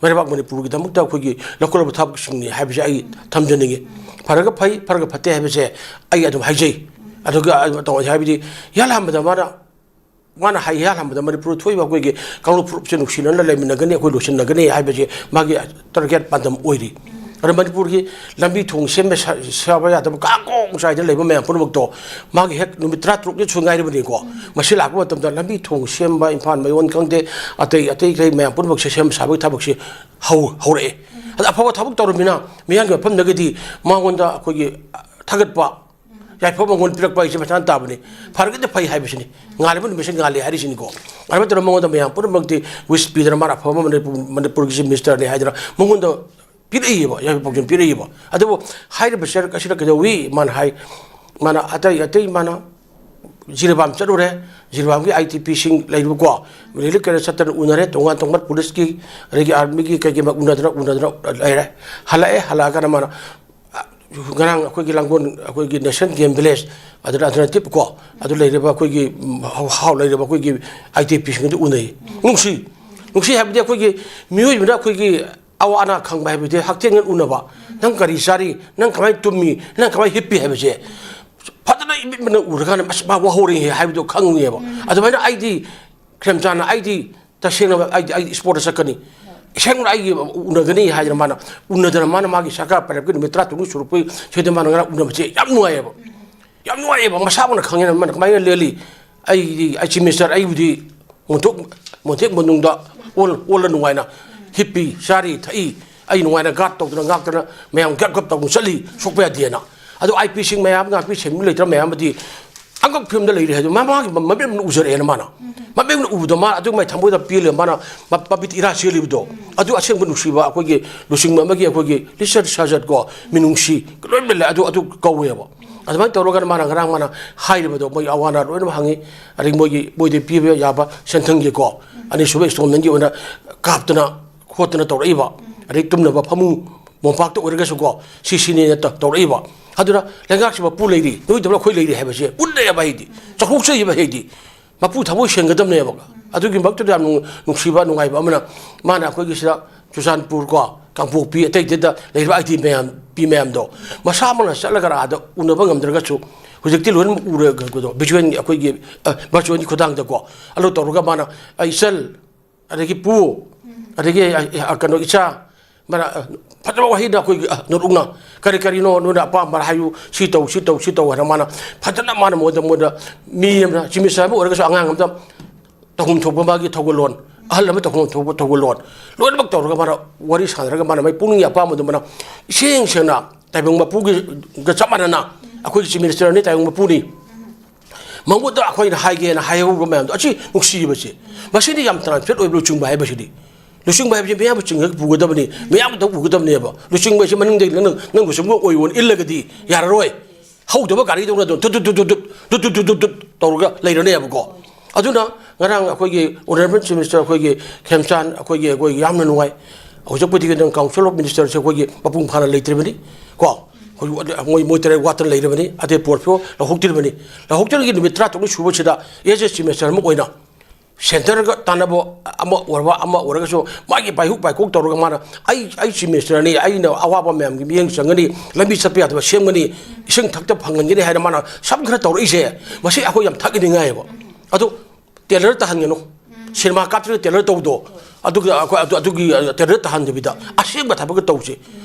ꯃꯩꯔꯩꯕꯥꯛ ꯃꯅꯤꯄꯨꯔꯒꯤꯗꯃꯛꯇ ꯑꯩꯈꯣꯏꯒꯤ ꯂꯧꯈꯠꯂꯕ ꯊꯕꯛꯁꯤꯡꯅꯤ ꯍꯥꯏꯕꯁꯦ ꯑꯩ ꯊꯝꯖꯅꯤꯡꯉꯤ꯫ ꯐꯔꯒ ꯐꯩ, ꯐꯔꯒ ꯐꯠꯇꯦ ꯍꯥꯏꯕꯁꯦ ꯑꯩ ꯑꯗꯨꯝ ꯍꯥꯏꯖꯩ꯫ ꯑꯗꯨꯒ ꯇꯧ-, ꯍꯥꯏꯕꯗꯤ ꯏꯍꯥꯟ ꯍꯥꯟꯕꯗ ꯃꯥꯅ, ꯃꯥꯅ ꯍꯥꯏ, ꯏꯍꯥꯟ ꯍꯥꯟꯕꯗ ꯃꯅꯤꯄꯨꯔꯗ ꯊꯣꯛꯏꯕ ꯑꯩꯈꯣꯏꯒꯤ ꯀꯥꯡꯂꯨꯞ ꯐꯨꯔꯨꯞꯁꯦ ꯅꯨꯡꯁꯤꯅꯅ ꯂꯩꯃꯤꯟꯅꯒꯅꯤ, ꯑꯩꯈꯣꯏ ꯂꯣꯏꯁꯤꯟꯅꯒꯅꯤ ꯍꯥꯏꯕꯁꯦ ꯃꯥꯒꯤ target ꯄꯥꯟꯗꯝ ꯑꯣꯏꯔꯤ꯫ ꯑꯗ ꯃꯅꯤꯄꯨꯔꯒꯤ ꯂꯝꯕꯤ ꯊꯣꯡ ꯁꯦꯝꯕ ꯁꯥ-, ꯁꯥꯕ ꯌꯥꯗꯕ ꯀꯥꯡꯈꯣꯡ ꯆꯥꯏꯗꯅ ꯂꯩꯕ ꯃꯌꯥꯝ ꯄꯨꯝꯅꯃꯛꯇꯣ ꯃꯥꯒꯤ ꯍꯦꯛ ꯅꯨꯃꯤꯠ ꯇꯔꯥꯇꯔꯨꯛꯅꯤ ꯁꯨ ꯉꯥꯏꯔꯤꯕꯅꯤꯀꯣ꯫ ꯃꯁꯤ ꯂꯥꯛꯄ ꯃꯇꯝꯗ ꯂꯝꯕꯤ ꯊꯣꯡ ꯁꯦꯝꯕ, ꯏꯝꯐꯥꯜ ꯃꯌꯣꯟ ꯈꯪꯗꯦ, ꯑꯇꯩ ꯑꯇꯩ ꯑꯇꯩ ꯃꯌꯥꯝ ꯄꯨꯝꯅꯃꯛꯁꯦ ꯁꯦꯝ ꯁꯥꯕꯒꯤ ꯊꯕꯛꯁꯤ ꯍꯧ-, ꯍꯧꯔꯛꯑꯦ꯫ ꯑꯗ ꯑꯐꯕ ꯊꯕꯛ ꯇꯧꯔꯝꯃꯤꯅ ꯃꯤꯌꯥꯝꯒꯤ ꯃꯐꯝꯗꯒꯤꯗꯤ ꯃꯉꯣꯟꯗ ꯑꯩꯈꯣꯏꯒꯤ ꯊꯥꯒꯠꯄ, ꯌꯥꯏꯐꯕ ꯃꯉꯣꯟ ꯄꯤꯔꯛꯄ ꯍꯥꯏꯁꯦ ꯃꯁꯥꯅ ꯇꯥꯕꯅꯤ꯫ ꯐꯔꯒꯗꯤ ꯐꯩ ꯍꯥꯏꯕꯁꯤꯅꯤ꯫ ꯉꯥꯜꯂꯤꯕ ꯅꯨꯃꯤꯠꯁꯤ ꯉꯥꯜꯂꯤ ꯍꯥꯏꯔꯤꯁꯤꯅꯤꯀꯣ꯫ ꯑꯗꯨ ꯅꯠꯇꯅ ꯃꯉꯣꯟꯗ ꯃꯌꯥꯝ ꯄꯨꯝꯅꯃꯛꯇꯤ wish ꯄꯤꯗꯅ ꯃꯥꯅ ꯑꯐꯕ ꯃꯅꯤꯄꯨꯔ, ꯃꯅꯤꯄꯨꯔꯒꯤ ꯆꯤꯐ ꯃꯤꯅꯤꯁꯇꯔꯅꯤ ꯍꯥꯏꯗꯅ ꯃꯉꯣꯟꯗ ꯄꯤꯔꯛꯏꯕ, ꯌꯥꯏꯐ ꯄꯥꯎꯖꯦꯜ ꯄꯤꯔꯛꯏꯕ꯫ ꯑꯗꯨꯕꯨ ꯍꯥꯏꯔꯤꯕ ꯁꯔ ꯑꯁꯤꯗ ꯀꯩꯗꯧꯏ? ꯃꯥꯅ ꯍꯥꯏ, ꯃꯥꯅ ꯑꯇꯩ ꯑꯇꯩ ꯃꯥꯅ ꯖꯤꯔꯤꯕꯥꯝ ꯆꯠꯂꯨꯔꯦ꯫ ꯖꯤꯔꯤꯕꯥꯝꯒꯤ ꯑꯥꯏ ꯇꯤ ꯄꯤꯁꯤꯡ ꯂꯩꯔꯤꯕꯀꯣ, ꯔꯤꯂꯤꯐ ꯀꯦꯝꯗ ꯆꯠꯇꯅ ꯎꯅꯔꯦ꯫ ꯇꯣꯉꯥꯟ ꯇꯣꯉꯥꯟ ꯄꯨꯂꯤꯁꯀꯤ, ꯑꯗꯒꯤ ꯑꯥꯔꯃꯤꯒꯤ ꯀꯩꯒꯤ ꯃꯥ ꯎꯅꯗꯅ, ꯎꯅꯗꯅ ꯂꯩꯔꯦ꯫ ꯍꯜꯂꯛꯑꯦ, ꯍꯜꯂꯛꯑꯒꯅ ꯃꯥꯅ, ꯑ, ꯉꯔꯥꯡ ꯑꯩꯈꯣꯏꯒꯤ ꯂꯥꯡꯒꯣꯜ, ꯑꯩꯈꯣꯏꯒꯤ ꯅꯦꯁꯅꯦꯜ ꯒꯦꯝ ꯚꯤꯂꯦꯖ, ꯑꯗꯨꯗ ꯑꯜꯇꯔꯅꯦꯇꯤꯚ ꯀꯣ, ꯑꯗꯨ ꯂꯩꯔꯤꯕ ꯑꯩꯈꯣꯏꯒꯤ, ꯎꯝ, ꯍꯥꯎ-, ꯍꯥꯎ ꯂꯩꯔꯤꯕ ꯑꯩꯈꯣꯏꯒꯤ ꯑꯥꯏ ꯇꯤ ꯄꯤꯁꯤꯡ ꯑꯗꯨ ꯎꯅꯩ꯫ ꯅꯨꯡꯁꯤ, ꯅꯨꯡꯁꯤ ꯍꯥꯏꯕꯗꯤ ꯑꯩꯈꯣꯏꯒꯤ ꯃꯤꯑꯣꯏꯕꯅ ꯑꯩꯈꯣꯏꯒꯤ ꯑꯋꯥ ꯑꯅꯥ ꯈꯪꯕ ꯍꯥꯏꯕꯗꯤ ꯍꯛꯊꯦꯡꯅꯅ ꯎꯅꯕ, ꯅꯪ ꯀꯔꯤ ꯆꯥꯔꯤ, ꯅꯪ ꯀꯃꯥꯏꯅ ꯇꯨꯝꯃꯤ, ꯅꯪ ꯀꯃꯥꯏꯅ ꯍꯤꯞꯄꯤ ꯍꯥꯏꯕꯁꯦ ꯐꯖꯅ ꯏꯃꯤꯠ ꯃꯤꯠꯅ ꯎꯔꯀꯥꯟꯗ, "ꯑꯁ, ꯃꯥ ꯋꯥꯍꯧꯔꯦꯍꯦ" ꯍꯥꯏꯕꯗꯣ ꯈꯪꯉꯦꯕ꯫ ꯑꯗꯨꯃꯥꯏꯅ ꯑꯩꯗꯤ, ꯈ꯭ꯔꯦꯝꯆꯥꯟꯅ, ꯑꯩꯗꯤ ꯇꯁꯦꯡꯅ ꯑꯩꯗꯤ, ꯑꯩꯗꯤ ꯏꯁꯄꯣꯔꯠꯇ ꯆꯠꯀꯅꯤ, ꯑꯁꯦꯡꯕ ꯑꯩꯒꯤ ꯎꯅꯒꯅꯤ ꯍꯥꯏꯗꯅ ꯃꯥꯅ ꯎꯅꯗꯅ, ꯃꯥꯅ ꯃꯥꯒꯤ ꯁꯔꯀꯥꯔ ꯄꯔꯦꯞꯀꯤ ꯅꯨꯃꯤꯠ ꯇꯔꯥ ꯇꯔꯨꯛꯅꯤ ꯁꯨꯔꯛꯄꯒꯤ ꯁꯤꯗ ꯃꯥꯅ ꯉꯔꯥꯡ ꯎꯅꯕꯁꯦ ꯌꯥꯝ ꯅꯨꯡꯉꯥꯏꯌꯦꯕ꯫ ꯌꯥꯝ ꯅꯨꯡꯉꯥꯏꯌꯦꯕ, ꯃꯁꯥꯃꯛꯅ ꯈꯪꯉꯦꯅ ꯃꯥꯅ ꯀꯃꯥꯏꯅ ꯂꯦꯜꯂꯤ꯫ ꯑꯩꯗꯤ, ꯑꯩ ꯆꯤꯐ ꯃꯤꯅꯤꯁꯇꯔ, ꯑꯩꯕꯨꯗꯤ ꯃꯣꯟꯊꯣꯛ, ꯃꯣꯟꯊꯦꯛ ꯃꯅꯨꯡꯗ ꯑꯣꯜ-, ꯑꯣꯜꯂ ꯅꯨꯡꯉꯥꯏꯅ ꯍꯤꯞꯄꯤ, ꯆꯥꯔꯤ, ꯊꯛꯏ, ꯑꯩ ꯅꯨꯡꯉꯥꯏꯅ ꯒꯥꯔꯗ ꯇꯧꯗꯅ ꯉꯥꯛꯇꯅ ꯃꯌꯥꯝ ꯒꯞ ꯒꯞ ꯇꯧꯗꯅ ꯆꯠꯂꯤ, ꯁꯣꯛꯄ ꯌꯥꯗꯦꯅ꯫ ꯑꯗꯣ ꯑꯥꯏ ꯄꯤꯁꯤꯡ ꯃꯌꯥꯝ, ꯉꯥꯛꯄꯤ ꯁꯦꯟꯕꯤ ꯂꯩꯇ꯭ꯔ ꯃꯌꯥꯝ ꯑꯃꯗꯤ ꯑꯉꯛꯄ ꯐꯤꯕꯝꯗ ꯂꯩꯔꯤ ꯍꯥꯏꯗꯣ ꯃꯥ ꯃꯥꯒꯤ ꯃꯃꯤꯠꯅ ꯎꯖꯔꯛꯑꯦꯅ ꯃꯥꯅ꯫ ꯃꯃꯤꯠꯅ ꯎꯕꯗꯣ ꯃꯥ ꯑꯗꯨ ꯃꯥꯏ ꯊꯃꯣꯏꯗ ꯄꯦꯜꯂꯦ, ꯃꯥꯅ ꯃ-, ꯃꯃꯤꯠ ꯏꯔꯥ ꯆꯦꯜꯂꯤꯕꯗꯣ꯫ ꯑꯗꯨ ꯑꯁꯦꯡꯕ ꯅꯨꯡꯁꯤꯕ ꯑꯩꯈꯣꯏꯒꯤ ꯂꯨꯆꯤꯡꯕ ꯑꯃꯒꯤ ꯑꯩꯈꯣꯏꯒꯤ ꯂꯤꯆꯠ ꯁꯥꯖꯠ ꯀꯣ, ꯃꯤꯅꯨꯡꯁꯤ ꯂꯣꯏꯅ ꯂꯩ꯫ ꯑꯗꯨ, ꯑꯗꯨ ꯀꯧꯋꯦꯕ꯫ ꯑꯗꯨꯃꯥꯏꯅ ꯇꯧꯔꯒ ꯃꯥꯅ ꯉꯔꯥꯡ ꯃꯥꯅ ꯍꯥꯏꯔꯤꯕꯗꯣ, ꯃꯣꯏ ꯑꯋꯥ ꯑꯅꯥ ꯂꯣꯏꯅꯃꯛ ꯍꯪꯉꯤ, ꯑꯗꯒꯤ ꯃꯣꯏꯒꯤ, ꯃꯣꯏꯗ ꯄꯤꯕ ꯌꯥꯕ ꯁꯦꯟꯊꯪꯒꯤꯀꯣ, ꯑꯅꯤꯁꯨꯕ ꯏꯟꯁꯇꯣꯜꯃꯦꯟꯒꯤ ꯑꯣꯏꯅ ꯀꯥꯞꯇꯅ ꯈꯣꯠꯇꯅ ꯇꯧꯔꯛꯏꯕ, ꯑꯗꯩ ꯇꯨꯝꯅꯕ ꯐꯃꯨꯡ ꯃꯣꯝꯄꯥꯛꯇ ꯑꯣꯏꯔꯒꯁꯨꯀꯣ, ꯁꯤ ꯁꯤꯅꯦꯅ ꯇ-, ꯇꯧꯔꯛꯏꯕ꯫ ꯑꯗꯨꯅ ꯂꯩꯉꯥꯛꯁꯤ ꯃꯄꯨ ꯂꯩꯔꯤ, ꯅꯣꯏꯗꯧꯅ ꯑꯩꯈꯣꯏ ꯂꯩꯔꯤ ꯍꯥꯏꯕꯁꯦ ꯎꯠꯂꯛꯑꯦꯕ ꯑꯩꯗꯤ꯫ ꯆꯥꯎꯊꯣꯛꯆꯩꯕ ꯑꯩꯗꯤ꯫ ꯃꯄꯨ ꯊꯃꯣꯏ ꯁꯦꯡꯒꯗꯕꯅꯦꯕ꯫ ꯑꯗꯨꯒꯤ ꯃꯔꯛꯇꯨꯗ ꯌꯥꯝ ꯅꯨꯡ-, ꯅꯨꯡꯁꯤꯕ, ꯅꯨꯡꯉꯥꯏꯕ ꯑꯃꯅ, ꯃꯥꯅ ꯑꯩꯈꯣꯏꯒꯤ ꯁꯤꯗ ꯆꯨꯔꯆꯥꯟꯄꯨꯔ ꯀꯣ, ꯀꯥꯡꯄꯣꯛꯄꯤ, ꯑꯇꯩ ꯑꯇꯩꯗ ꯂꯩꯔꯤꯕ ꯑꯥꯏ ꯇꯤ ꯃꯌꯥꯝ, ꯄꯤ ꯃꯌꯥꯝꯗꯣ, ꯃꯁꯥꯃꯛꯅ ꯆꯠꯂꯒ ꯑꯥꯗ ꯎꯅꯕ ꯉꯝꯗ꯭ꯔꯒꯁꯨ, ꯍꯧꯖꯤꯛꯇꯤ ꯂꯣꯏꯅꯃꯛ ꯎꯔꯒꯗꯣ, ꯚꯤꯖꯨꯋꯦꯜ ꯑꯩꯈꯣꯏꯒꯤ, ꯑ, ꯚꯔꯆꯨꯋꯦꯜꯒꯤ ꯈꯨꯊꯥꯡꯗꯀꯣ, ꯑꯗꯨ ꯇꯧꯔꯒ ꯃꯥꯅ, "ꯑꯩ ꯏꯆꯜ, ꯑꯗꯒꯤ ꯄꯨ, ꯑꯗꯒꯤ, ꯑ, ꯑ, ꯀꯩꯅꯣ, ꯏꯆꯥ, ꯃꯥꯅ, ꯑ, ꯐꯖꯕ ꯋꯥꯍꯩꯗ ꯑꯩꯈꯣꯏꯒꯤ, ꯑ, ꯅꯣꯠꯕꯨꯛꯅ ꯀꯔꯤ ꯀꯔꯤꯅꯣ ꯅꯣꯏꯅ ꯑꯄꯥꯝꯕ ꯍꯥꯏꯌꯨ, ꯁꯤ ꯇꯧ, ꯁꯤ ꯇꯧ, ꯁꯤ ꯇꯧ" ꯍꯥꯏꯅ ꯃꯥꯅ ꯐꯖꯅ, ꯃꯥꯅ ꯃꯣꯏꯗ, ꯃꯣꯏꯗ ꯃꯤ ꯑꯃꯅ, ꯆꯤꯃꯤꯁ ꯑꯃ ꯑꯣꯏꯔꯒꯁꯨ ꯑꯉꯥꯡ ꯑꯃꯗ ꯇꯧꯐꯝ ꯊꯣꯛꯄ ꯃꯥꯒꯤ ꯊꯧꯒꯜꯂꯣꯟ, ꯑꯍꯜ ꯑꯃ ꯇꯧꯐꯝ ꯊꯣꯛꯄ ꯊꯧꯒꯜꯂꯣꯟ ꯂꯣꯏꯅꯃꯛ ꯇꯧꯔꯒ ꯃꯥꯅ ꯋꯥꯔꯤ ꯁꯥꯟꯅꯔꯒ ꯃꯥꯅ ꯃꯥꯒꯤ ꯄꯨꯛꯅꯤꯡꯒꯤ ꯑꯄꯥꯝꯕꯗꯨ ꯃꯥꯅ ꯏꯁꯦꯡ ꯁꯦꯡꯅ ꯇꯥꯏꯕꯪ ꯃꯄꯨꯒꯤꯒ ꯆꯞ ꯃꯥꯟꯅꯅ ꯑꯩꯈꯣꯏꯒꯤ ꯆꯤꯐ ꯃꯤꯅꯤꯁꯇꯔꯅꯤ, ꯇꯥꯏꯕꯪ ꯃꯄꯨꯅꯤ, ꯃꯉꯣꯟꯗ ꯑꯩꯈꯣꯏꯅ ꯍꯥꯏꯒꯦꯅ ꯍꯥꯏꯍꯧꯕ ꯃꯌꯥꯝꯗꯣ ꯑꯁꯤ ꯅꯨꯡꯁꯤꯕꯁꯦ, ꯃꯁꯤꯗꯤ ꯌꯥꯝ ꯇ꯭ꯔꯥꯟꯁꯄꯦꯔꯦꯟ ꯑꯣꯏꯕ ꯂꯨꯆꯤꯡꯕ ꯍꯥꯏꯕꯁꯤꯗꯤ꯫ ꯂꯨꯆꯤꯡꯕ ꯍꯥꯏꯕꯁꯤ ꯃꯤꯌꯥꯝꯕꯨ ꯆꯤꯡꯉꯒ ꯄꯨꯒꯗꯕꯅꯤ, ꯃꯤꯌꯥꯝꯕꯨ ꯇꯧ ꯄꯨꯒꯗꯕꯅꯦꯕ꯫ ꯂꯨꯆꯤꯡꯕ ꯍꯥꯏꯁꯤ ꯃꯅꯤꯡꯗꯒꯤ ꯅꯪꯅ, ꯅꯪ ꯂꯨꯆꯤꯡꯕ ꯑꯣꯏꯌꯣꯅ ꯏꯜꯂꯒꯗꯤ ꯌꯥꯔꯔꯣꯏ꯫ ꯍꯧꯗꯕ ꯒꯥꯔꯤꯗꯧꯅ ꯑꯗꯨꯝ ꯇꯨꯠ ꯇꯨꯠ ꯇꯨꯠ ꯇꯨꯠ ꯇꯨꯠ ꯇꯧꯔꯒ ꯂꯩꯔꯅꯦꯕꯀꯣ꯫ ꯑꯗꯨꯅ ꯉꯔꯥꯡ ꯑꯩꯈꯣꯏꯒꯤ Honourable Chief Minister ꯑꯩꯈꯣꯏꯒꯤ ꯈꯦꯝꯆꯥꯟ ꯑꯩꯈꯣꯏꯒꯤ, ꯑꯩꯈꯣꯏ ꯌꯥꯝꯅ ꯅꯨꯡꯉꯥꯏ꯫ ꯍꯧꯖꯤꯛꯄꯨꯗꯤ ꯅꯪ Council of Minister ꯁꯦ ꯑꯩꯈꯣꯏꯒꯤ ꯃꯄꯨꯡ ꯐꯥꯅ ꯂꯩꯇ꯭ꯔꯤꯕꯅꯤ ꯀꯣ꯫ ꯍꯧꯖꯤꯛ ꯃꯣꯏ, ꯃꯣꯏ ꯇꯔꯦꯠ ꯋꯥꯠꯇꯅ ꯂꯩꯔꯕꯅꯤ, ꯑꯗꯩ portfolio ꯂꯧꯍꯧꯗ꯭ꯔꯤꯕꯅꯤ꯫ ꯂꯧꯍꯧꯗ꯭ꯔꯤꯉꯩꯒꯤ ꯅꯨꯃꯤꯠ ꯇꯔꯥꯇꯔꯨꯛꯅꯤ ꯁꯨꯕꯁꯤꯗ as a Chief Minister ꯑꯃ ꯑꯣꯏꯅ centre ꯒ ꯇꯥꯟꯅꯕ ꯑꯃ ꯑꯣꯏꯔꯕ ꯑꯃ ꯑꯣꯏꯔꯒꯁꯨ ꯃꯥꯒꯤ ꯄꯥꯏꯍꯨꯛ ꯄꯥꯏꯈꯣꯛ ꯇꯧꯔꯒ ꯃꯥꯅ "ꯑꯩ, ꯑꯩ Chief Minister ꯅꯤ, ꯑꯩꯅ ꯑꯋꯥꯕ ꯃꯌꯥꯝꯒꯤ ꯃꯤꯠꯌꯦꯡ ꯆꯪꯒꯅꯤ, ꯂꯝꯕꯤ ꯆꯠꯄ ꯌꯥꯗꯕ ꯁꯦꯝꯒꯅꯤ, ꯏꯁꯤꯡ ꯊꯛꯇ ꯐꯪꯍꯟꯒꯅꯤ" ꯍꯥꯏꯅ ꯃꯥꯅ ꯁꯝ ꯈꯔ ꯇꯧꯔꯛꯏꯁꯦ, ꯃꯁꯤ ꯑꯩꯈꯣꯏ ꯌꯥꯝ ꯊꯥꯒꯠꯅꯤꯡꯉꯥꯏꯑꯕ꯫ ꯑꯗꯨ tender ꯇꯥꯍꯟꯒꯅꯨ꯫ ꯁꯤꯅꯦꯃꯥ ꯀꯥꯞꯇ꯭ꯔꯒ tender ꯇꯧꯕꯗꯣ, ꯑꯗꯨꯒ ꯑꯩꯈꯣꯏ ꯑꯗꯨ, ꯑꯗꯨꯒꯤ, ꯑ, tender ꯇꯥꯍꯟꯗꯕꯤꯗ ꯑꯁꯦꯡꯕ ꯊꯕꯛꯇ ꯇꯧꯁꯦ꯫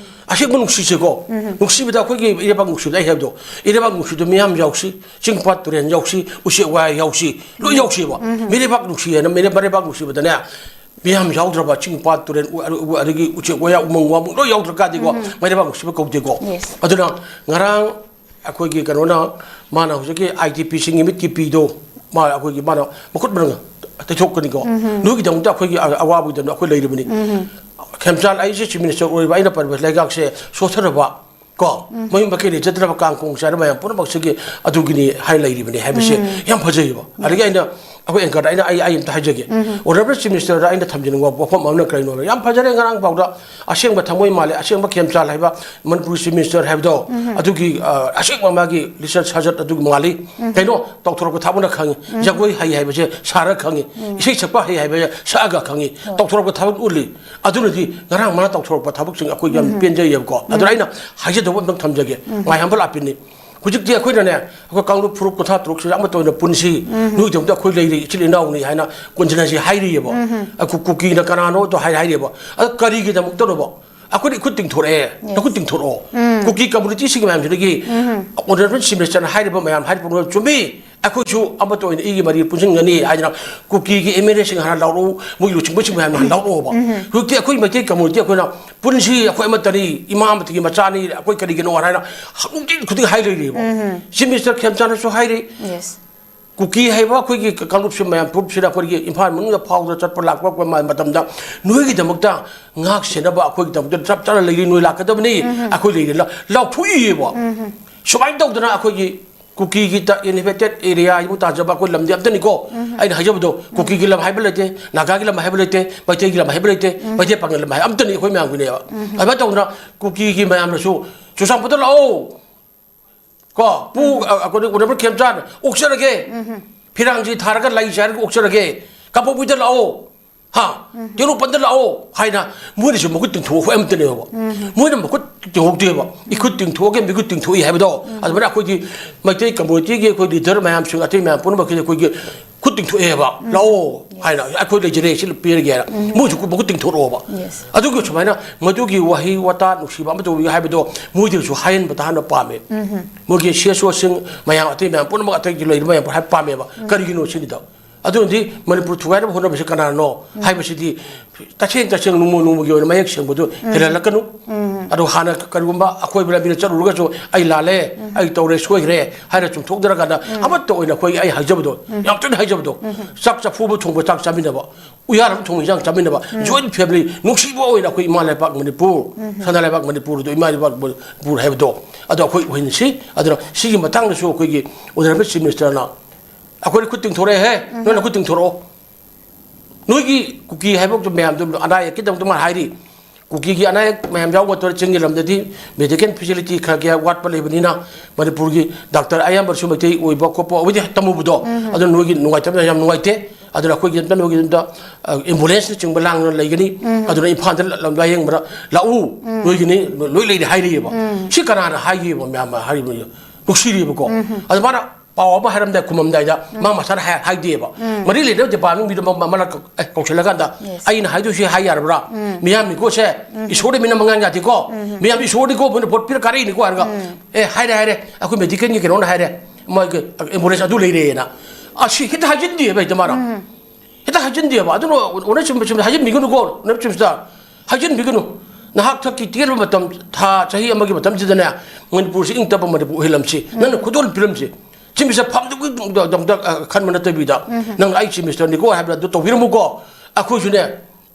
ꯑꯁꯦꯡꯕ ꯅꯨꯡꯁꯤꯁꯦꯀꯣ꯫ ꯅꯨꯡꯁꯤꯕꯗ ꯑꯩꯈꯣꯏꯒꯤ ꯏꯔꯩꯕꯥꯛ ꯅꯨꯡꯁꯤꯕꯗ ꯑꯩ ꯍꯥꯏꯕꯗꯣ, ꯏꯔꯩꯕꯥꯛ ꯅꯨꯡꯁꯤꯕꯗ ꯃꯤꯌꯥꯝ ꯌꯥꯎꯁꯤ, ꯆꯤꯡ ꯄꯥꯠ ꯇꯨꯔꯦꯟ ꯌꯥꯎꯁꯤ, ꯎꯆꯦꯛ ꯋꯥꯌꯥ ꯌꯥꯎꯁꯤ, ꯂꯣꯏ ꯌꯥꯎꯁꯦꯕ꯫ ꯃꯤꯔꯩꯕꯥꯛ ꯅꯨꯡꯁꯤ ꯍꯥꯏꯅ ꯃꯤꯔꯩ-, ꯃꯔꯩꯕꯥꯛ ꯅꯨꯡꯁꯤꯕꯗꯅꯦ, ꯃꯤꯌꯥꯝ ꯌꯥꯎꯗ꯭ꯔꯕ ꯆꯤꯡ ꯄꯥꯠ ꯇꯨꯔꯦꯟ ꯎ-, ꯑ-, ꯎ-, ꯑꯗꯒꯤ ꯎꯆꯦꯛ ꯋꯥꯌꯥ ꯎꯃꯪ ꯋꯥꯃꯪ ꯂꯣꯏ ꯌꯥꯎꯗ꯭ꯔꯀꯥꯟꯗꯤꯀꯣ, ꯃꯩꯔꯩꯕꯥꯛ ꯅꯨꯡꯁꯤꯕ ꯀꯧꯗꯦꯀꯣ꯫ Yes. ꯑꯗꯨꯅ ꯉꯔꯥꯡ ꯑꯩꯈꯣꯏꯒꯤ ꯀꯩꯅꯣꯅ, ꯃꯥꯅ ꯍꯧꯖꯤꯛꯀꯤ ITP ꯁꯤꯡꯒꯤ ꯃꯤꯠꯀꯤ ꯄꯤꯗꯣ, ꯃꯥ ꯑꯩꯈꯣꯏꯒꯤ ꯃꯥꯅ ꯃꯈꯨꯠ ꯃꯅꯨꯡ ꯇꯩꯊꯣꯛꯀꯅꯤꯀꯣ꯫ ꯅꯣꯏꯒꯤꯗꯃꯛꯇ ꯑꯩꯈꯣꯏꯒꯤ ꯑ-, ꯑꯋꯥꯕꯒꯤꯗꯃꯛꯇ ꯑꯩꯈꯣꯏ ꯂꯩꯔꯤꯕꯅꯤ꯫ ꯈꯦꯝꯆꯥꯟ ꯑꯩꯁꯦ Chief Minister ꯑꯣꯏꯕ ꯑꯩꯅ ꯄꯥꯝꯕ ꯂꯩꯉꯥꯛꯁꯦ ꯁꯣꯊꯔꯕ ꯀꯣ, ꯃꯌꯨꯝ ꯃꯀꯩ ꯂꯩꯖꯗ꯭ꯔꯕ ꯀꯥꯡ ꯈꯣꯡ ꯆꯥꯏꯔꯕ ꯃꯌꯥꯝ ꯄꯨꯝꯅꯃꯛꯁꯤꯒꯤ ꯑꯗꯨꯒꯤꯅꯤ ꯍꯥꯏꯅ ꯂꯩꯔꯤꯕꯅꯤ ꯍꯥꯏꯕꯁꯦ ꯌꯥꯝ ꯐꯖꯩꯌꯦꯕ꯫ ꯑꯗꯒꯤ ꯑꯩꯅ ꯑꯩꯈꯣꯏ anchor ꯗ ꯑꯩꯅ, ꯑꯩ, ꯑꯩ ꯑꯝꯇ ꯍꯥꯏꯖꯒꯦ꯫ Honourable Chief Minister ꯗ ꯑꯩꯅ ꯊꯝꯖꯅꯤꯡꯕ ꯋꯥꯐꯝ ꯑꯃꯅ ꯀꯔꯤꯅꯣ ꯍꯥꯏꯕꯗ, ꯌꯥꯝ ꯐꯖꯔꯦ ꯉꯔꯥꯡ ꯐꯥꯎꯗ ꯑꯁꯦꯡꯕ ꯊꯃꯣꯏ ꯃꯥꯜꯂꯦ, ꯑꯁꯦꯡꯕ ꯈꯦꯝꯆꯥꯟ ꯍꯥꯏꯕ ꯃꯅꯤꯄꯨꯔ Chief Minister ꯍꯥꯏꯕꯗꯣ, ꯑꯗꯨꯒꯤ, ꯑ, ꯑꯁꯦꯡꯕ ꯃꯥꯒꯤ ꯂꯤꯆꯠ ꯁꯥꯖꯠ ꯑꯗꯨꯒꯤ ꯃꯥꯜꯂꯤ꯫ ꯀꯩꯅꯣ, ꯇꯧꯊꯣꯔꯛꯄ ꯊꯥꯕꯅ ꯈꯪꯉꯤ꯫ ꯖꯒꯣꯏ ꯍꯩ ꯍꯥꯏꯕꯁꯦ ꯁꯥꯔꯒ ꯈꯪꯉꯤ꯫ ꯏꯁꯩ ꯁꯛꯄ ꯍꯩ ꯍꯥꯏꯕꯁꯦ ꯁꯛꯑꯒ ꯈꯪꯉꯤ꯫ ꯇꯧꯊꯣꯔꯛꯄ ꯊꯕꯛ ꯎꯠꯂꯤ꯫ ꯑꯗꯨꯅꯗꯤ ꯉꯔꯥꯡ ꯃꯥꯅ ꯇꯧꯊꯣꯔꯛꯄ ꯊꯕꯛꯁꯤꯡ ꯑꯩꯈꯣꯏ ꯌꯥꯝ ꯄꯦꯟꯖꯩꯌꯦꯕꯀꯣ꯫ ꯑꯗꯨꯅ ꯑꯩꯅ ꯍꯥꯏꯖꯗꯧꯕ ꯑꯝꯇꯪ ꯊꯝꯖꯒꯦ꯫ ꯃꯥꯏꯍꯥꯟꯕ ꯂꯥꯛꯄꯤꯅꯤ꯫ ꯍꯧꯖꯤꯛꯇꯤ ꯑꯩꯈꯣꯏꯅꯅꯦ, ꯑꯩꯈꯣꯏ ꯀꯥꯡꯂꯨꯞ ꯐꯨꯔꯨꯞ ꯀꯨꯟꯊ꯭ꯔꯥ ꯇꯔꯨꯛꯁꯤꯗ ꯑꯃꯠꯇ ꯑꯣꯏꯅ ꯄꯨꯟꯁꯤ, ꯅꯣꯏꯒꯤꯗꯃꯛꯇ ꯑꯩꯈꯣꯏ ꯂꯩꯔꯤ, ꯏꯆꯤꯜ ꯏꯅꯥꯎꯅꯤ ꯍꯥꯏꯅ ꯀꯣꯟꯖꯅꯁꯤ ꯍꯥꯏꯔꯤꯑꯕ꯫ ꯑꯩꯈꯣꯏ ꯀꯨꯀꯤꯅ ꯀꯅꯥꯅꯣ ꯑꯗꯣ ꯍꯥꯏ-, ꯍꯥꯏꯔꯤꯑꯕ꯫ ꯑꯗꯣ ꯀꯔꯤꯒꯤꯗꯃꯛꯇꯅꯣꯕ? ꯑꯩꯈꯣꯏꯗꯤ ꯏꯈꯨꯠ ꯇꯤꯡꯊꯣꯔꯛꯑꯦ, ꯅꯈꯨꯠ ꯇꯤꯡꯊꯣꯔꯛꯑꯣ꯫ ꯀꯨꯀꯤ community ꯁꯤꯒꯤ ꯃꯌꯥꯝꯁꯤꯗꯒꯤ Honourable Chief Minister ꯅ ꯍꯥꯏꯔꯤꯕ ꯃꯌꯥꯝ ꯍꯥꯏꯔꯤꯕ ꯄꯨꯝꯅꯃꯛ ꯆꯨꯝꯃꯤ꯫ ꯑꯩꯈꯣꯏꯁꯨ ꯑꯃꯠꯇ ꯑꯣꯏꯅ ꯏꯒꯤ ꯃꯔꯤ ꯄꯨꯟꯁꯤꯟꯒꯅꯤ ꯍꯥꯏꯗꯅ ꯀꯨꯀꯤꯒꯤ MLA ꯁꯤꯡ ꯍꯥꯟꯅ ꯂꯥꯎꯔꯛꯎ, ꯃꯣꯏꯒꯤ ꯂꯨꯆꯤꯡꯕꯁꯤꯡ ꯃꯌꯥꯝ ꯍꯥꯟꯅ ꯂꯥꯎꯔꯛꯑꯣꯕ꯫ ꯍꯧꯖꯤꯛꯇꯤ ꯑꯩꯈꯣꯏ ꯃꯩꯇꯩ community ꯑꯩꯈꯣꯏꯅ ꯄꯨꯟꯁꯤ, ꯑꯩꯈꯣꯏ ꯑꯃꯠꯇꯅꯤ, ꯏꯃꯥ ꯑꯃꯠꯇꯒꯤ ꯃꯆꯥꯅꯤ, ꯑꯩꯈꯣꯏ ꯀꯔꯤꯒꯤꯅꯣ ꯍꯥꯏꯅ ꯅꯨꯡꯇꯤ ꯈꯨꯗꯤꯡ ꯍꯥꯏ ꯂꯩꯔꯤꯕ꯫ Chief Minister ꯈꯦꯝꯆꯥꯟꯅꯁꯨ ꯍꯥꯏꯔꯤ, Yes. ꯀꯨꯀꯤ ꯍꯥꯏꯕ ꯑꯩꯈꯣꯏꯒꯤ ꯀꯥꯡꯂꯨꯞꯁꯤ ꯃꯌꯥꯝ ꯐꯨꯔꯨꯞꯁꯤꯗ ꯑꯩꯈꯣꯏꯒꯤ ꯏꯝꯐꯥꯜ ꯃꯅꯨꯡꯗ ꯐꯥꯎꯗꯅ ꯆꯠꯄ ꯂꯥꯛꯄ ꯃꯇꯝꯗ ꯅꯣꯏꯒꯤꯗꯃꯛꯇ ꯉꯥꯛ ꯁꯦꯟꯅꯕ ꯑꯩꯈꯣꯏꯒꯤꯗꯃꯛꯇ ꯆꯞ ꯆꯥꯅ ꯂꯩꯔꯤ, ꯅꯣꯏ ꯂꯥꯛꯀꯗꯕꯅꯤ, ꯑꯩꯈꯣꯏ ꯂꯩꯔꯤ ꯂꯥꯎꯊꯣꯛꯏꯑꯕ꯫ ꯁꯨꯃꯥꯏꯅ ꯇꯧꯗꯅ ꯑꯩꯈꯣꯏꯒꯤ ꯀꯨꯀꯤꯒꯤ ꯏꯟꯍꯦꯕꯤꯇꯦꯠ ꯑꯦꯔꯤꯌꯥ ꯍꯥꯏꯕꯨ ꯇꯥꯖꯕ ꯑꯩꯈꯣꯏ ꯂꯝꯗꯤ ꯑꯝꯇꯅꯤꯀꯣ꯫ ꯑꯩꯅ ꯍꯥꯏꯖꯕꯗꯣ, ꯀꯨꯀꯤꯒꯤ ꯂꯝ ꯍꯥꯏꯕ ꯂꯩꯇꯦ, ꯅꯥꯒꯥꯒꯤ ꯂꯝ ꯍꯥꯏꯕ ꯂꯩꯇꯦ, ꯃꯩꯇꯩꯒꯤ ꯂꯝ ꯍꯥꯏꯕ ꯂꯩꯇꯦ, ꯃꯩꯇꯩ ꯄꯥꯉꯜ ꯂꯝ ꯍꯥꯏꯕ ꯑꯝꯇꯅꯤ ꯑꯩꯈꯣꯏ ꯃꯌꯥꯝꯒꯤꯅꯦꯕ꯫ ꯑꯗꯨꯃꯥꯏꯅ ꯇꯧꯗꯅ ꯀꯨꯀꯤꯒꯤ ꯃꯌꯥꯝꯅꯁꯨ ꯆꯨꯔꯆꯥꯟꯄꯨꯔꯗ ꯂꯥꯛꯑꯣ ꯀꯣ, ꯄꯨ ꯑ, ꯑ, ꯀꯩꯅꯣ, ꯑꯣꯅꯔꯕꯜ ꯈꯦꯝꯆꯥꯟ, ꯑꯣꯛꯆꯔꯒꯦ, ꯐꯤꯔꯥꯡꯁꯤ ꯊꯥꯔꯒ ꯂꯩ ꯆꯥꯔꯒ ꯑꯣꯛꯆꯔꯒꯦ, ꯀꯥꯡꯄꯣꯛꯄꯤꯗ ꯂꯥꯛꯑꯣ, ꯍꯥ, ꯇꯦꯡꯅꯧꯄꯜꯗ ꯂꯥꯛꯑꯣ ꯍꯥꯏꯅ ꯃꯣꯏꯅꯁꯨ ꯃꯈꯨꯠ ꯇꯤꯡꯊꯣꯛꯄ ꯑꯝꯇꯅꯦꯕ꯫ ꯃꯣꯏꯅ ꯃꯈꯨꯠ ꯇꯤꯡꯍꯧꯗꯦꯕ, ꯏꯈꯨꯠ ꯇꯤꯡꯊꯣꯛꯑꯒ ꯃꯤꯈꯨꯠ ꯇꯤꯡꯊꯣꯛꯏ ꯍꯥꯏꯕꯗꯣ꯫ ꯑꯗꯨꯃꯥꯏꯅ ꯑꯩꯈꯣꯏꯒꯤ ꯃꯩꯇꯩ ꯀꯝꯃꯨꯅꯤꯇꯤꯒꯤ ꯑꯩꯈꯣꯏ ꯂꯤꯗꯔ ꯃꯌꯥꯝꯁꯤꯡ, ꯑꯇꯩ ꯃꯌꯥꯝ ꯄꯨꯝꯅꯃꯛꯀꯤꯗꯤ ꯑꯩꯈꯣꯏꯒꯤ ꯈꯨꯠ ꯇꯤꯡꯊꯣꯛꯑꯦꯕ꯫ ꯂꯥꯛꯑꯣ ꯍꯥꯏꯅ, "ꯑꯩꯈꯣꯏ ꯂꯩꯖꯔꯦ, ꯁꯤ ꯄꯤꯔꯒꯦ" ꯍꯥꯏꯅ꯫ ꯃꯣꯏꯁꯨ ꯃꯈꯨꯠ ꯇꯤꯡꯊꯣꯔꯛꯑꯣꯕ꯫ Yes. ꯑꯗꯨꯒꯤ ꯁꯨꯃꯥꯏꯅ ꯃꯗꯨꯒꯤ ꯋꯥꯍꯩ ꯋꯥꯇꯥ ꯅꯨꯡꯁꯤꯕ ꯑꯃ ꯇꯧꯕꯤꯌꯨ ꯍꯥꯏꯕꯗꯣ ꯃꯣꯏꯗꯁꯨ ꯍꯥꯏꯍꯟꯕ ꯇꯥꯍꯟꯕ ꯄꯥꯝꯃꯦ꯫ ꯃꯣꯏꯒꯤ ꯁꯤ ꯑꯦꯁ ꯑꯣꯁꯤꯡ ꯃꯌꯥꯝ, ꯑꯇꯩ ꯃꯌꯥꯝ ꯄꯨꯝꯅꯃꯛ, ꯑꯇꯩꯒꯤ ꯂꯩꯔꯤꯕ ꯃꯌꯥꯝ ꯍꯥꯏ ꯄꯥꯝꯃꯦꯕ꯫ ꯀꯔꯤꯒꯤꯅꯣ ꯁꯤꯅꯤꯗ? ꯑꯗꯨꯅꯗꯤ ꯃꯅꯤꯄꯨꯔ ꯊꯨꯒꯥꯏꯅꯕ ꯍꯣꯠꯅꯕꯁꯤ ꯀꯅꯥꯅꯣ ꯍꯥꯏꯕꯁꯤꯗꯤ ꯇꯁꯦꯡ ꯇꯁꯦꯡ ꯅꯣꯡꯃ ꯅꯣꯡꯃꯒꯤ ꯑꯣꯏꯅ ꯃꯌꯦꯛ ꯁꯦꯡꯕꯗꯨ ꯍꯦꯜꯍꯜꯂꯛꯀꯅꯨ꯫ ꯑꯗꯣ ꯍꯥꯟꯅ ꯀꯔꯤꯒꯨꯝꯕ ꯑꯀꯣꯏꯕ ꯂꯝꯕꯤꯗ ꯆꯠꯂꯨꯔꯒꯁꯨ "ꯑꯩ ꯂꯥꯜꯂꯦ, ꯑꯩ ꯇꯧꯔꯦ, ꯁꯣꯏꯈ꯭ꯔꯦ" ꯍꯥꯏꯅ ꯆꯨꯝꯊꯣꯛꯅꯔꯀꯥꯟꯗ ꯑꯃꯠꯇ ꯑꯣꯏꯅ ꯑꯩꯈꯣꯏ, ꯑꯩ ꯍꯥꯏꯖꯕꯗꯣ, ꯌꯥꯝ ꯇꯣꯏꯅ ꯍꯥꯏꯖꯕꯗꯣ, ꯆꯥꯛ ꯆꯐꯨ ꯑꯃ ꯊꯣꯡꯕ ꯆꯥꯛ ꯆꯥꯃꯤꯟꯅꯕ, ꯎꯌꯥꯟ ꯑꯃ ꯊꯣꯡꯕ ꯏꯟꯖꯥꯡ ꯆꯥꯃꯤꯟꯅꯕ, ꯖꯣꯏꯟ ꯐꯦꯃꯤꯂꯤ, ꯅꯨꯡꯁꯤꯕ ꯑꯣꯏꯅ ꯑꯩꯈꯣꯏ ꯏꯃꯥ ꯂꯩꯕꯥꯛ ꯃꯅꯤꯄꯨꯔ, ꯁꯅꯥ ꯂꯩꯕꯥꯛ ꯃꯅꯤꯄꯨꯔꯗꯣ, ꯏꯃꯥ ꯂꯩꯕꯥꯛ ꯃꯅꯤꯄꯨꯔ ꯍꯥꯏꯕꯗꯣ, ꯑꯗꯣ ꯑꯩꯈꯣꯏ ꯑꯣꯏꯍꯟꯁꯤ꯫ ꯑꯗꯨꯅ ꯁꯤꯒꯤ ꯃꯇꯥꯡꯗꯁꯨ ꯑꯩꯈꯣꯏꯒꯤ ꯑꯣꯅꯔꯦꯕꯜ ꯆꯤꯐ ꯃꯤꯅꯤꯁꯇꯔꯅ ꯑꯩꯈꯣꯏꯅ ꯈꯨꯠ ꯇꯤꯡꯊꯣꯔꯛꯑꯦꯍꯦ, ꯅꯣꯏꯅ ꯈꯨꯠ ꯇꯤꯡꯊꯣꯔꯛꯑꯣ꯫ ꯅꯣꯏꯒꯤ ꯀꯨꯀꯤ ꯍꯥꯏꯕ ꯃꯌꯥꯝꯗꯣ ꯑꯅꯥ ꯑꯌꯦꯛꯀꯤꯗꯃꯛꯇ ꯃꯥꯅ ꯍꯥꯏꯔꯤ꯫ ꯀꯨꯀꯤꯒꯤ ꯑꯅꯥ ꯑꯌꯦꯛ ꯃꯌꯥꯝ ꯌꯥꯎꯕ ꯅꯠꯇ꯭ꯔꯣ? ꯆꯤꯡꯒꯤ ꯂꯝꯗꯗꯤ ꯃꯦꯗꯤꯀꯦꯜ ꯐꯦꯁꯤꯂꯤꯇꯤ ꯈꯔ ꯀꯌꯥ ꯋꯥꯠꯄ ꯂꯩꯕꯅꯤꯅ ꯃꯅꯤꯄꯨꯔꯒꯤ ꯗꯥꯛꯇꯔ ꯑꯌꯥꯝꯕꯁꯨ ꯃꯩꯇꯩ ꯑꯣꯏꯕ ꯈꯣꯠꯄ ꯑꯣꯏꯗꯤ ꯇꯝꯃꯨꯕꯗꯣ, ꯑꯗꯨꯅ ꯅꯣꯏꯒꯤ ꯅꯨꯡꯉꯥꯏꯇꯕꯅ ꯌꯥꯝ ꯅꯨꯡꯉꯥꯏꯇꯦ꯫ ꯑꯗꯨꯅ ꯑꯩꯈꯣꯏꯒꯤ ꯑꯝꯇ ꯅꯣꯏꯒꯤ ꯑꯝꯇ, ꯑ, ꯑꯦꯝꯕꯨꯂꯦꯟꯁꯅꯆꯤꯡꯕ ꯂꯥꯡꯗꯅ ꯂꯩꯒꯅꯤ꯫ ꯑꯗꯨꯅ ꯏꯝꯐꯥꯜꯗ ꯂ-, ꯂ-, ꯂꯥꯌꯦꯡꯕꯗ ꯂꯥꯛꯎ, ꯅꯣꯏꯒꯤꯅꯤ ꯂꯣꯏ ꯂꯩꯔꯦ ꯍꯥꯏꯔꯤꯑꯕ꯫ ꯁꯤ ꯀꯅꯥꯅ ꯍꯥꯏꯈꯤꯕ? ꯃꯌꯥꯝ ꯍꯥꯏꯔꯤꯕ ꯅꯨꯡꯁꯤꯔꯤꯕꯀꯣ꯫ ꯑꯗ ꯃꯥꯅ ꯄꯥꯎ ꯑꯃ ꯍꯥꯏꯔꯝꯗꯥꯏ, ꯈꯨꯝꯃꯝꯗꯥꯏꯗ ꯃꯥ ꯃꯁꯥꯅ ꯍꯥꯏ-, ꯍꯥꯏꯗꯦꯕ꯫ ꯃꯔꯤ ꯂꯩꯅꯕ ꯗꯤꯄꯥꯔꯠꯃꯦꯟ ꯃꯤꯗꯣ ꯃ-, ꯃ-, ꯃꯂꯛ ꯀ-, ꯑꯦ, ꯀꯧꯁꯤꯜꯂꯀꯥꯟꯗ, "ꯑꯩꯅ ꯍꯥꯏꯗꯣꯏꯁꯤ ꯍꯥꯏ ꯌꯥꯔꯕ꯭ꯔꯥ? ꯃꯤꯌꯥꯝ ꯃꯤꯀꯣꯁꯦ ꯏꯁꯣꯔꯗ ꯃꯤꯅꯝꯕ ꯉꯥꯡ ꯌꯥꯗꯦꯀꯣ꯫ ꯃꯤꯌꯥꯝ ꯏꯁꯣꯔꯗꯤꯀꯣ ꯃꯣꯏꯅ ꯚꯣꯠ ꯄꯤꯔ ꯀꯥꯔꯛꯏꯅꯤꯀꯣ" ꯍꯥꯏꯔꯒ, "ꯑꯦ, ꯍꯥꯏꯔꯦ, ꯍꯥꯏꯔꯦ, ꯑꯩꯈꯣꯏ ꯃꯦꯗꯤꯀꯦꯜꯒꯤ ꯀꯩꯅꯣꯅ ꯍꯥꯏꯔꯦ, ꯃꯣꯏꯒꯤ ꯑꯦꯝꯕꯨꯂꯦꯟꯁ ꯑꯗꯨ ꯂꯩꯔꯦꯅ"꯫ ꯑꯁꯤ ꯍꯦꯛꯇ ꯍꯥꯏꯖꯤꯟꯗꯦꯕ ꯍꯦꯛꯇ ꯃꯥꯅ꯫ ꯍꯦꯛꯇ ꯍꯥꯏꯖꯤꯟꯗꯦꯕ꯫ ꯑꯗꯨꯅ ꯑꯣꯅꯔ ꯆꯨꯝꯕ ꯆꯨꯝꯕ ꯍꯥꯏꯖꯤꯟꯕꯤꯒꯅꯨꯀꯣ, ꯑꯣꯅꯔ ꯆꯨꯝꯁꯤꯗ ꯍꯥꯏꯖꯤꯟꯕꯤꯒꯅꯨ꯫ ꯅꯍꯥꯛ ꯊꯛꯀꯤ ꯇꯦꯟꯕ ꯃꯇꯝ, ꯊꯥ ꯆꯍꯤ ꯑꯃꯒꯤ ꯃꯇꯝꯁꯤꯗ ꯃꯅꯤꯄꯨꯔꯁꯤ ꯏꯪ ꯇꯞꯄ ꯃꯅꯤꯄꯨꯔ ꯑꯣꯏꯍꯜꯂꯝꯁꯤ꯫ ꯅꯪꯅ ꯈꯨꯗꯣꯜ ꯄꯤꯔꯝꯁꯤ꯫ Chief Minister ꯐꯝꯗꯨꯒꯤꯗꯃꯛꯇ, ꯑ, ꯈꯟꯕ ꯅꯠꯇꯕꯤꯗ, ꯎꯝ꯫ "ꯅꯪ ꯑꯩ Chief Ministerꯅꯤꯀꯣ" ꯍꯥꯏꯕꯗ ꯑꯗꯨ ꯇꯧꯕꯤꯔꯝꯃꯨꯀꯣ꯫ ꯑꯩꯈꯣꯏꯁꯨꯅꯦ,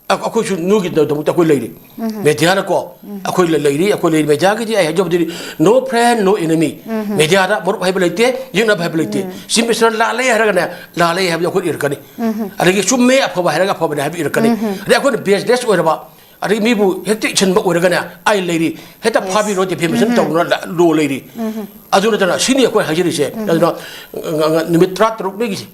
ꯑ-, ꯑꯩꯈꯣꯏꯁꯨ ꯅꯣꯏꯒꯤꯗꯃꯛꯇ ꯑꯩꯈꯣꯏ ꯂꯩꯔꯤ꯫ ꯎꯝ꯫ Mediaꯅꯀꯣ, ꯎꯝ꯫ ꯑꯩꯈꯣꯏ ꯂ-, ꯂꯩꯔꯤ, ꯑꯩꯈꯣꯏ ꯂꯩꯔꯤ꯫ Mediaꯒꯤꯗꯤ ꯑꯩ ꯍꯥꯏꯖꯕꯗꯤ, no friend, no enemy꯫ ꯎꯝ꯫ Mediaꯗ ꯃꯔꯨꯞ ꯍꯥꯏꯕ ꯂꯩꯇꯦ, ꯌꯦꯛꯅꯕ ꯍꯥꯏꯕ ꯂꯩꯇꯦ꯫ ꯎꯝ꯫ Chief Minister ꯂꯥꯜꯂꯦ ꯍꯥꯏꯔꯒꯅꯦ, ꯂꯥꯜꯂꯦ ꯍꯥꯏꯕꯗꯤ ꯑꯩꯈꯣꯏ ꯏꯔꯛꯀꯅꯤ꯫ ꯎꯝ꯫ ꯑꯗꯒꯤ ꯆꯨꯝꯃꯦ, ꯑꯐꯕ ꯍꯥꯏꯔꯒ ꯑꯐꯕꯅꯦ ꯍꯥꯏꯕ ꯏꯔꯛꯀꯅꯤ꯫ ꯎꯝ꯫ ꯑꯗꯩ ꯑꯩꯈꯣꯏꯅ baseless ꯑꯣꯏꯔꯕ, ꯑꯗꯒꯤ ꯃꯤꯕꯨ ꯍꯦꯛꯇ ꯏꯁꯤꯟꯕ ꯑꯣꯏꯔꯒꯅꯦ, ꯑꯩ ꯂꯩꯔꯤ, ꯍꯦꯛꯇ Yes꯫ ꯐꯥꯕꯤꯔꯣ, defamation ꯎꯝ꯫ ꯇꯧꯅ ꯂ-, law ꯂꯩꯔꯤ꯫ ꯎꯝ꯫ ꯑꯗꯨ ꯅꯠꯇꯅ ꯁꯤꯅꯤ ꯑꯩꯈꯣꯏ ꯍꯥꯏꯖꯔꯤꯁꯦ꯫ ꯎꯝ꯫ ꯑꯗꯨꯅ, ꯉ-, ꯉ-, ꯅꯨꯃꯤꯠ ꯇꯔꯥꯇꯔꯨꯛꯅꯤꯒꯤ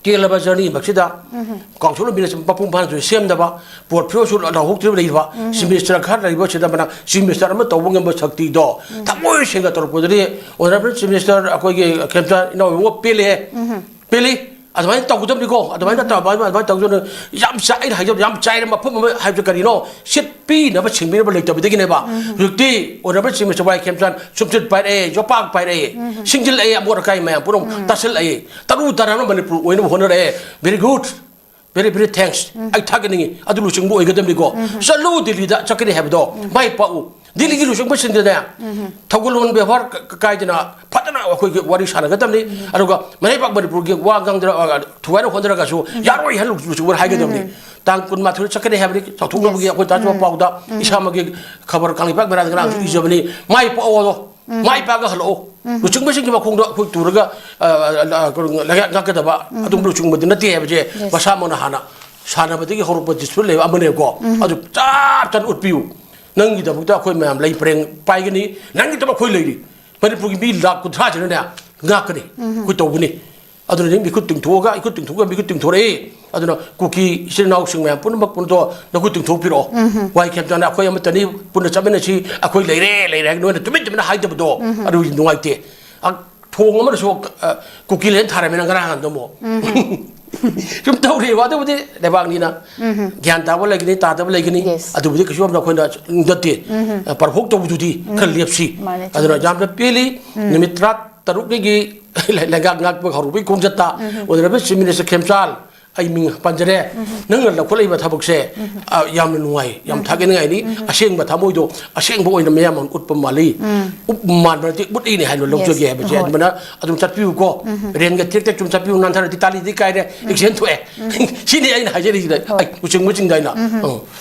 ꯇꯦꯜꯂꯕ journey ꯃꯛꯁꯤꯗ um. Council of Minister ꯃꯄꯨꯡ ꯐꯥꯅꯁꯨ ꯁꯦꯝꯗꯕ, portfolioꯁꯨ ꯂꯧꯍꯧꯗ꯭ꯔꯤꯕ ꯂꯩꯔꯤꯕ, ꯎꯝ꯫ Chief Minister ꯈꯔ ꯂꯩꯔꯤꯕꯁꯤꯗ ꯃꯅꯥ Chief Minister ꯑꯃ ꯇꯧꯕ ꯉꯝꯕ ꯁꯛꯇꯤꯗꯣ ꯎꯝ꯫ ꯊꯃꯣꯏ ꯁꯦꯡꯅ ꯇꯧꯔꯛꯄꯗꯗꯤ Honourable Chief Minister ꯑꯩꯈꯣꯏꯒꯤ ꯈꯦꯝꯆꯥꯟ ꯏꯅꯥꯎ ꯏꯕꯨꯡꯉꯣ ꯄꯦꯜꯂꯦ꯫ ꯎꯝ꯫ ꯄꯦꯜꯂꯤ꯫ ꯑꯗꯨꯃꯥꯏꯅ ꯇꯧꯒꯗꯕꯅꯤꯀꯣ, ꯑꯗꯨꯃꯥꯏꯅ ꯇꯧ-, ꯑꯗꯨꯃꯥꯏꯅ, ꯑꯗꯨꯃꯥꯏꯅ ꯇꯧꯒꯗꯕꯅꯤ꯫ ꯌꯥꯝ ꯆꯥꯏ-, ꯑꯩꯅ ꯍꯥꯏꯖꯕ, ꯌꯌꯥꯝ ꯆꯥꯏꯔꯦ ꯃꯐꯝ ꯑꯃ ꯍꯥꯏꯕꯁꯦ ꯀꯔꯤꯅꯣ? ꯁꯤꯠ ꯄꯤꯅꯕ ꯁꯤꯟꯕꯤꯅꯕ ꯂꯩꯇꯕꯗꯒꯤꯅꯦꯕ꯫ ꯎꯝ꯫ ꯍꯧꯖꯤꯛꯇꯤ Honourable Chief Minister ꯋꯥꯏ ꯈꯦꯝꯆꯥꯟ ꯁꯨꯝꯆꯤꯠ ꯄꯥꯏꯔꯛꯑꯦ, ꯌꯣꯄꯥꯛ ꯄꯥꯏꯔꯛꯑꯦ, ꯎꯝ꯫ ꯁꯤꯡꯖꯤꯜꯂꯛꯑꯦ ꯑꯃꯣꯠ ꯑꯀꯥꯏ ꯃꯌꯥꯝ ꯄꯨꯝꯅꯃꯛ ꯎꯝ꯫ ꯇꯥꯁꯤꯜꯂꯛꯑꯦ, ꯇꯔꯨ ꯇꯅꯥꯟꯕ ꯃꯅꯤꯄꯨꯔ ꯑꯣꯏꯅꯕ ꯍꯣꯠꯅꯔꯛꯑꯦ꯫ Very good, very, very thanks꯫ ꯎꯝ꯫ ꯑꯩ ꯊꯥꯒꯠꯅꯤꯡꯉꯤ꯫ ꯑꯗꯨ ꯂꯨꯆꯤꯡꯕ ꯑꯣꯏꯒꯗꯕꯅꯤꯀꯣ꯫ ꯎꯝ꯫ ꯆꯠꯂꯨ ꯗꯤꯜꯂꯤꯗ ꯆꯠꯀꯅꯤ ꯍꯥꯏꯕꯗꯣ ꯎꯝ꯫ ꯃꯥꯏ ꯄꯥꯛꯎ꯫ ꯗꯤꯜꯂꯤꯒꯤ ꯂꯨꯆꯤꯡꯕꯁꯤꯡꯗꯨꯅꯦ ꯎꯝ꯫ ꯊꯧꯒꯜꯂꯣꯟ ꯕꯦꯕꯥꯔ ꯀ-, ꯀ-, ꯀꯥꯏꯗꯅ ꯐꯖꯅ ꯑꯩꯈꯣꯏꯒꯤ ꯋꯥꯔꯤ ꯁꯥꯟꯅꯒꯗꯕꯅꯤ꯫ ꯎꯝ꯫ ꯑꯗꯨꯒ ꯃꯔꯩꯕꯥꯛ ꯃꯅꯤꯄꯨꯔꯒꯤ ꯋꯥ ꯉꯥꯡꯗꯅ, ꯑ, ꯊꯨꯒꯥꯏꯅ ꯍꯣꯠꯅꯔꯒꯁꯨ ꯎꯝ꯫ ꯌꯥꯔꯣꯏ ꯍꯥꯏꯅ ꯂꯨ-, ꯂꯨꯆꯤꯡꯕꯗ ꯍꯥꯏꯒꯗꯕꯅꯤ꯫ ꯎꯝ꯫ ꯇꯥꯡ ꯀꯨꯟꯃꯥꯊꯣꯏꯗ ꯆꯠꯀꯅꯤ ꯍꯥꯏꯕꯅꯤ, ꯆꯥꯎꯊꯣꯛꯅꯕꯒꯤ Yes꯫ ꯑꯩꯈꯣꯏ ꯇꯥꯖ ꯎꯝ꯫ ꯄꯥꯎꯗ ꯎꯝ꯫ ꯏꯁꯥꯃꯛꯀꯤ ꯈꯕꯔ ꯀꯥꯡꯂꯩꯄꯥꯛ ꯃꯦꯔꯥꯗ ꯉꯔꯥꯡꯁꯨ ꯎꯝ꯫ ꯏꯖꯕꯅꯤ꯫ ꯃꯥꯏ ꯄꯥꯛꯑꯣ ꯑꯗꯣ꯫ ꯎꯝ꯫ ꯃꯥꯏ ꯄꯥꯛꯑꯒ ꯍꯜꯂꯛꯑꯣ꯫ ꯎꯝ꯫ ꯂꯨꯆꯤꯡꯕꯁꯤꯡꯒꯤ ꯃꯈꯣꯡꯗ ꯑꯩꯈꯣꯏ ꯇꯨꯔꯒ, ꯑ, ꯑ, ꯑ, ꯀꯩꯅꯣ, ꯂꯩꯉꯥꯛ ꯉꯥꯛꯀꯗꯕ ꯎꯝ꯫ ꯑꯗꯨꯝꯕ ꯂꯨꯆꯤꯡꯕꯗꯤ ꯅꯠꯇꯦ ꯍꯥꯏꯕꯁꯦ Yes꯫ ꯃꯁꯥꯃꯛꯅ ꯍꯥꯟꯅ ꯁꯥꯟꯅꯕꯗꯒꯤ ꯍꯧꯔꯛꯄ discipline ꯂꯩꯕ ꯑꯃꯅꯦꯕꯀꯣ꯫ ꯎꯝ꯫ ꯑꯗꯨ ꯆꯞ ꯆꯥꯅ ꯎꯠꯄꯤꯌꯨ꯫ ꯅꯪꯒꯤꯗꯃꯛꯇ ꯑꯩꯈꯣꯏ ꯃꯌꯥꯝ ꯂꯩ ꯄꯔꯦꯡ ꯄꯥꯏꯒꯅꯤ, ꯅꯪꯒꯤꯗꯃꯛ ꯑꯩꯈꯣꯏ ꯂꯩꯔꯤ꯫ ꯃꯅꯤꯄꯨꯔꯒꯤ ꯃꯤ ꯂꯥꯈ ꯀꯨꯟꯊ꯭ꯔꯥꯁꯤꯅꯅꯦ ꯉꯥꯛꯀꯅꯤ꯫ ꯎꯝ꯫ ꯑꯩꯈꯣꯏ ꯇꯧꯒꯅꯤ꯫ ꯑꯗꯨꯅ ꯅꯪ ꯃꯤꯈꯨꯠ ꯇꯤꯡꯊꯣꯛꯑꯒ, ꯑꯩꯈꯨꯠ ꯇꯤꯡꯊꯣꯛꯑꯒ ꯃꯤꯈꯨꯠ ꯇꯤꯡꯊꯣꯔꯛꯑꯦ꯫ ꯑꯗꯨꯅ ꯀꯨꯀꯤ ꯏꯆꯤꯜ ꯏꯅꯥꯎꯁꯤꯡ ꯃꯌꯥꯝ ꯄꯨꯝꯅꯃꯛ ꯄꯨꯟꯗꯣ ꯅꯈꯨꯠ ꯇꯤꯡꯊꯣꯛꯄꯤꯔꯛꯑꯣ꯫ ꯎꯝ꯫ ꯋꯥꯏ ꯈꯦꯝꯆꯥꯟꯅ ꯑꯩꯈꯣꯏ ꯑꯃꯠꯇꯅꯤ, ꯄꯨꯟꯅ ꯆꯠꯃꯤꯟꯅꯁꯤ, ꯑꯩꯈꯣꯏ ꯂꯩꯔꯦ, ꯂꯩꯔꯦ ꯍꯥꯏꯅ ꯅꯣꯏꯅ ꯇꯨꯃꯤꯟ ꯇꯨꯃꯤꯟꯅ ꯍꯥꯏꯗꯕꯗꯣ ꯎꯝ꯫ ꯑꯗꯨ ꯅꯨꯡꯉꯥꯏꯇꯦ꯫ ꯑ, ꯊꯣꯡ ꯑꯃꯗꯁꯨ, ꯑ, ꯀꯨꯀꯤ ꯂꯦꯟ ꯊꯥꯔꯝꯃꯤꯅ ꯉꯔꯥꯡ ꯍꯥꯟꯗ ꯑꯃꯨꯛ꯫ ꯎꯝ꯫ ꯁꯨꯝ ꯇꯧꯔꯤꯕ ꯑꯗꯨꯕꯨꯗꯤ ꯂꯩꯕꯥꯛꯅꯤꯅ ꯎꯝ꯫ ꯒ꯭ꯌꯥꯟ ꯇꯥꯕ ꯂꯩꯒꯅꯤ, ꯇꯥꯗꯕ ꯂꯩꯒꯅꯤ꯫ Yes꯫ ꯑꯗꯨꯕꯨꯗꯤ ꯀꯩꯁꯨ ꯌꯥꯝꯅ ꯑꯩꯈꯣꯏꯅ ꯅꯠꯇꯦ꯫ ꯎꯝ꯫ ꯑ, ꯄꯔꯐꯣꯛ ꯇꯧꯕꯗꯨꯗꯤ ꯎꯝ꯫ ꯈꯔ ꯂꯦꯞꯁꯤ꯫ ꯃꯥꯅꯦ, ꯑꯗꯨꯅ ꯆꯨꯝꯃꯦ꯫ ꯌꯥꯝꯅ ꯄꯦꯜꯂꯤ꯫ ꯎꯝ꯫ ꯅꯨꯃꯤꯠ ꯇꯔꯥ ꯇꯔꯨꯛꯅꯤꯒꯤ ꯂꯩꯉꯥꯛ ꯉꯥꯛꯄ ꯍꯧꯔꯨꯕꯒꯤ ꯈꯣꯡꯆꯠꯇ ꯎꯝ꯫ ꯑꯣꯅꯔꯦꯕꯜ ꯆꯤꯐ ꯃꯤꯅꯤꯁꯇꯔ ꯈꯦꯝꯆꯥꯟ ꯑꯩ ꯃꯤꯡ ꯄꯟꯖꯔꯦ꯫ ꯅꯪꯅ ꯂꯧꯈꯠꯂꯛꯏꯕ ꯊꯕꯛꯁꯦ, ꯑ, ꯌꯥꯝꯅ ꯅꯨꯡꯉꯥꯏ, ꯌꯥꯝ ꯊꯥꯒꯠꯅꯤꯡꯉꯥꯏꯅꯤ꯫ ꯑꯁꯦꯡꯕ ꯊꯃꯣꯏꯗꯣ ꯑꯁꯦꯡꯕ ꯑꯣꯏꯅ ꯃꯌꯥꯝ ꯑꯃ ꯎꯠꯄ ꯃꯥꯜꯂꯤ꯫ ꯎꯞ ꯃꯥꯟꯕ ꯅꯠꯇꯦ, ꯎꯠꯂꯤꯅꯦ ꯍꯥꯏꯅ ꯂꯧꯖꯒꯦ ꯍꯥꯏꯕꯁꯦ꯫ ꯍꯣꯏ꯫ ꯑꯗꯨꯃꯥꯏꯅ ꯑꯗꯨꯝ ꯆꯠꯄꯤꯌꯨꯀꯣ꯫ ꯔꯦꯟꯒ ꯇꯦꯛ ꯇꯦꯛ ꯁꯨꯝ ꯆꯠꯄꯤꯌꯨ, ꯅꯥꯟꯊꯔꯗꯤ ꯇꯥꯂꯤꯗꯤ ꯀꯥꯏꯔꯦ, ꯑꯦꯛꯁꯤꯗꯦꯟ ꯊꯣꯛꯑꯦ꯫ ꯁꯤꯅꯤ ꯑꯩꯅ ꯍꯥꯏꯖꯔꯤꯁꯤꯗ꯫ ꯍꯣꯏ꯫ ꯑꯩ ꯂꯨꯆꯤꯡꯕꯁꯤꯡꯗ ꯑꯩꯅ꯫ ꯑ꯫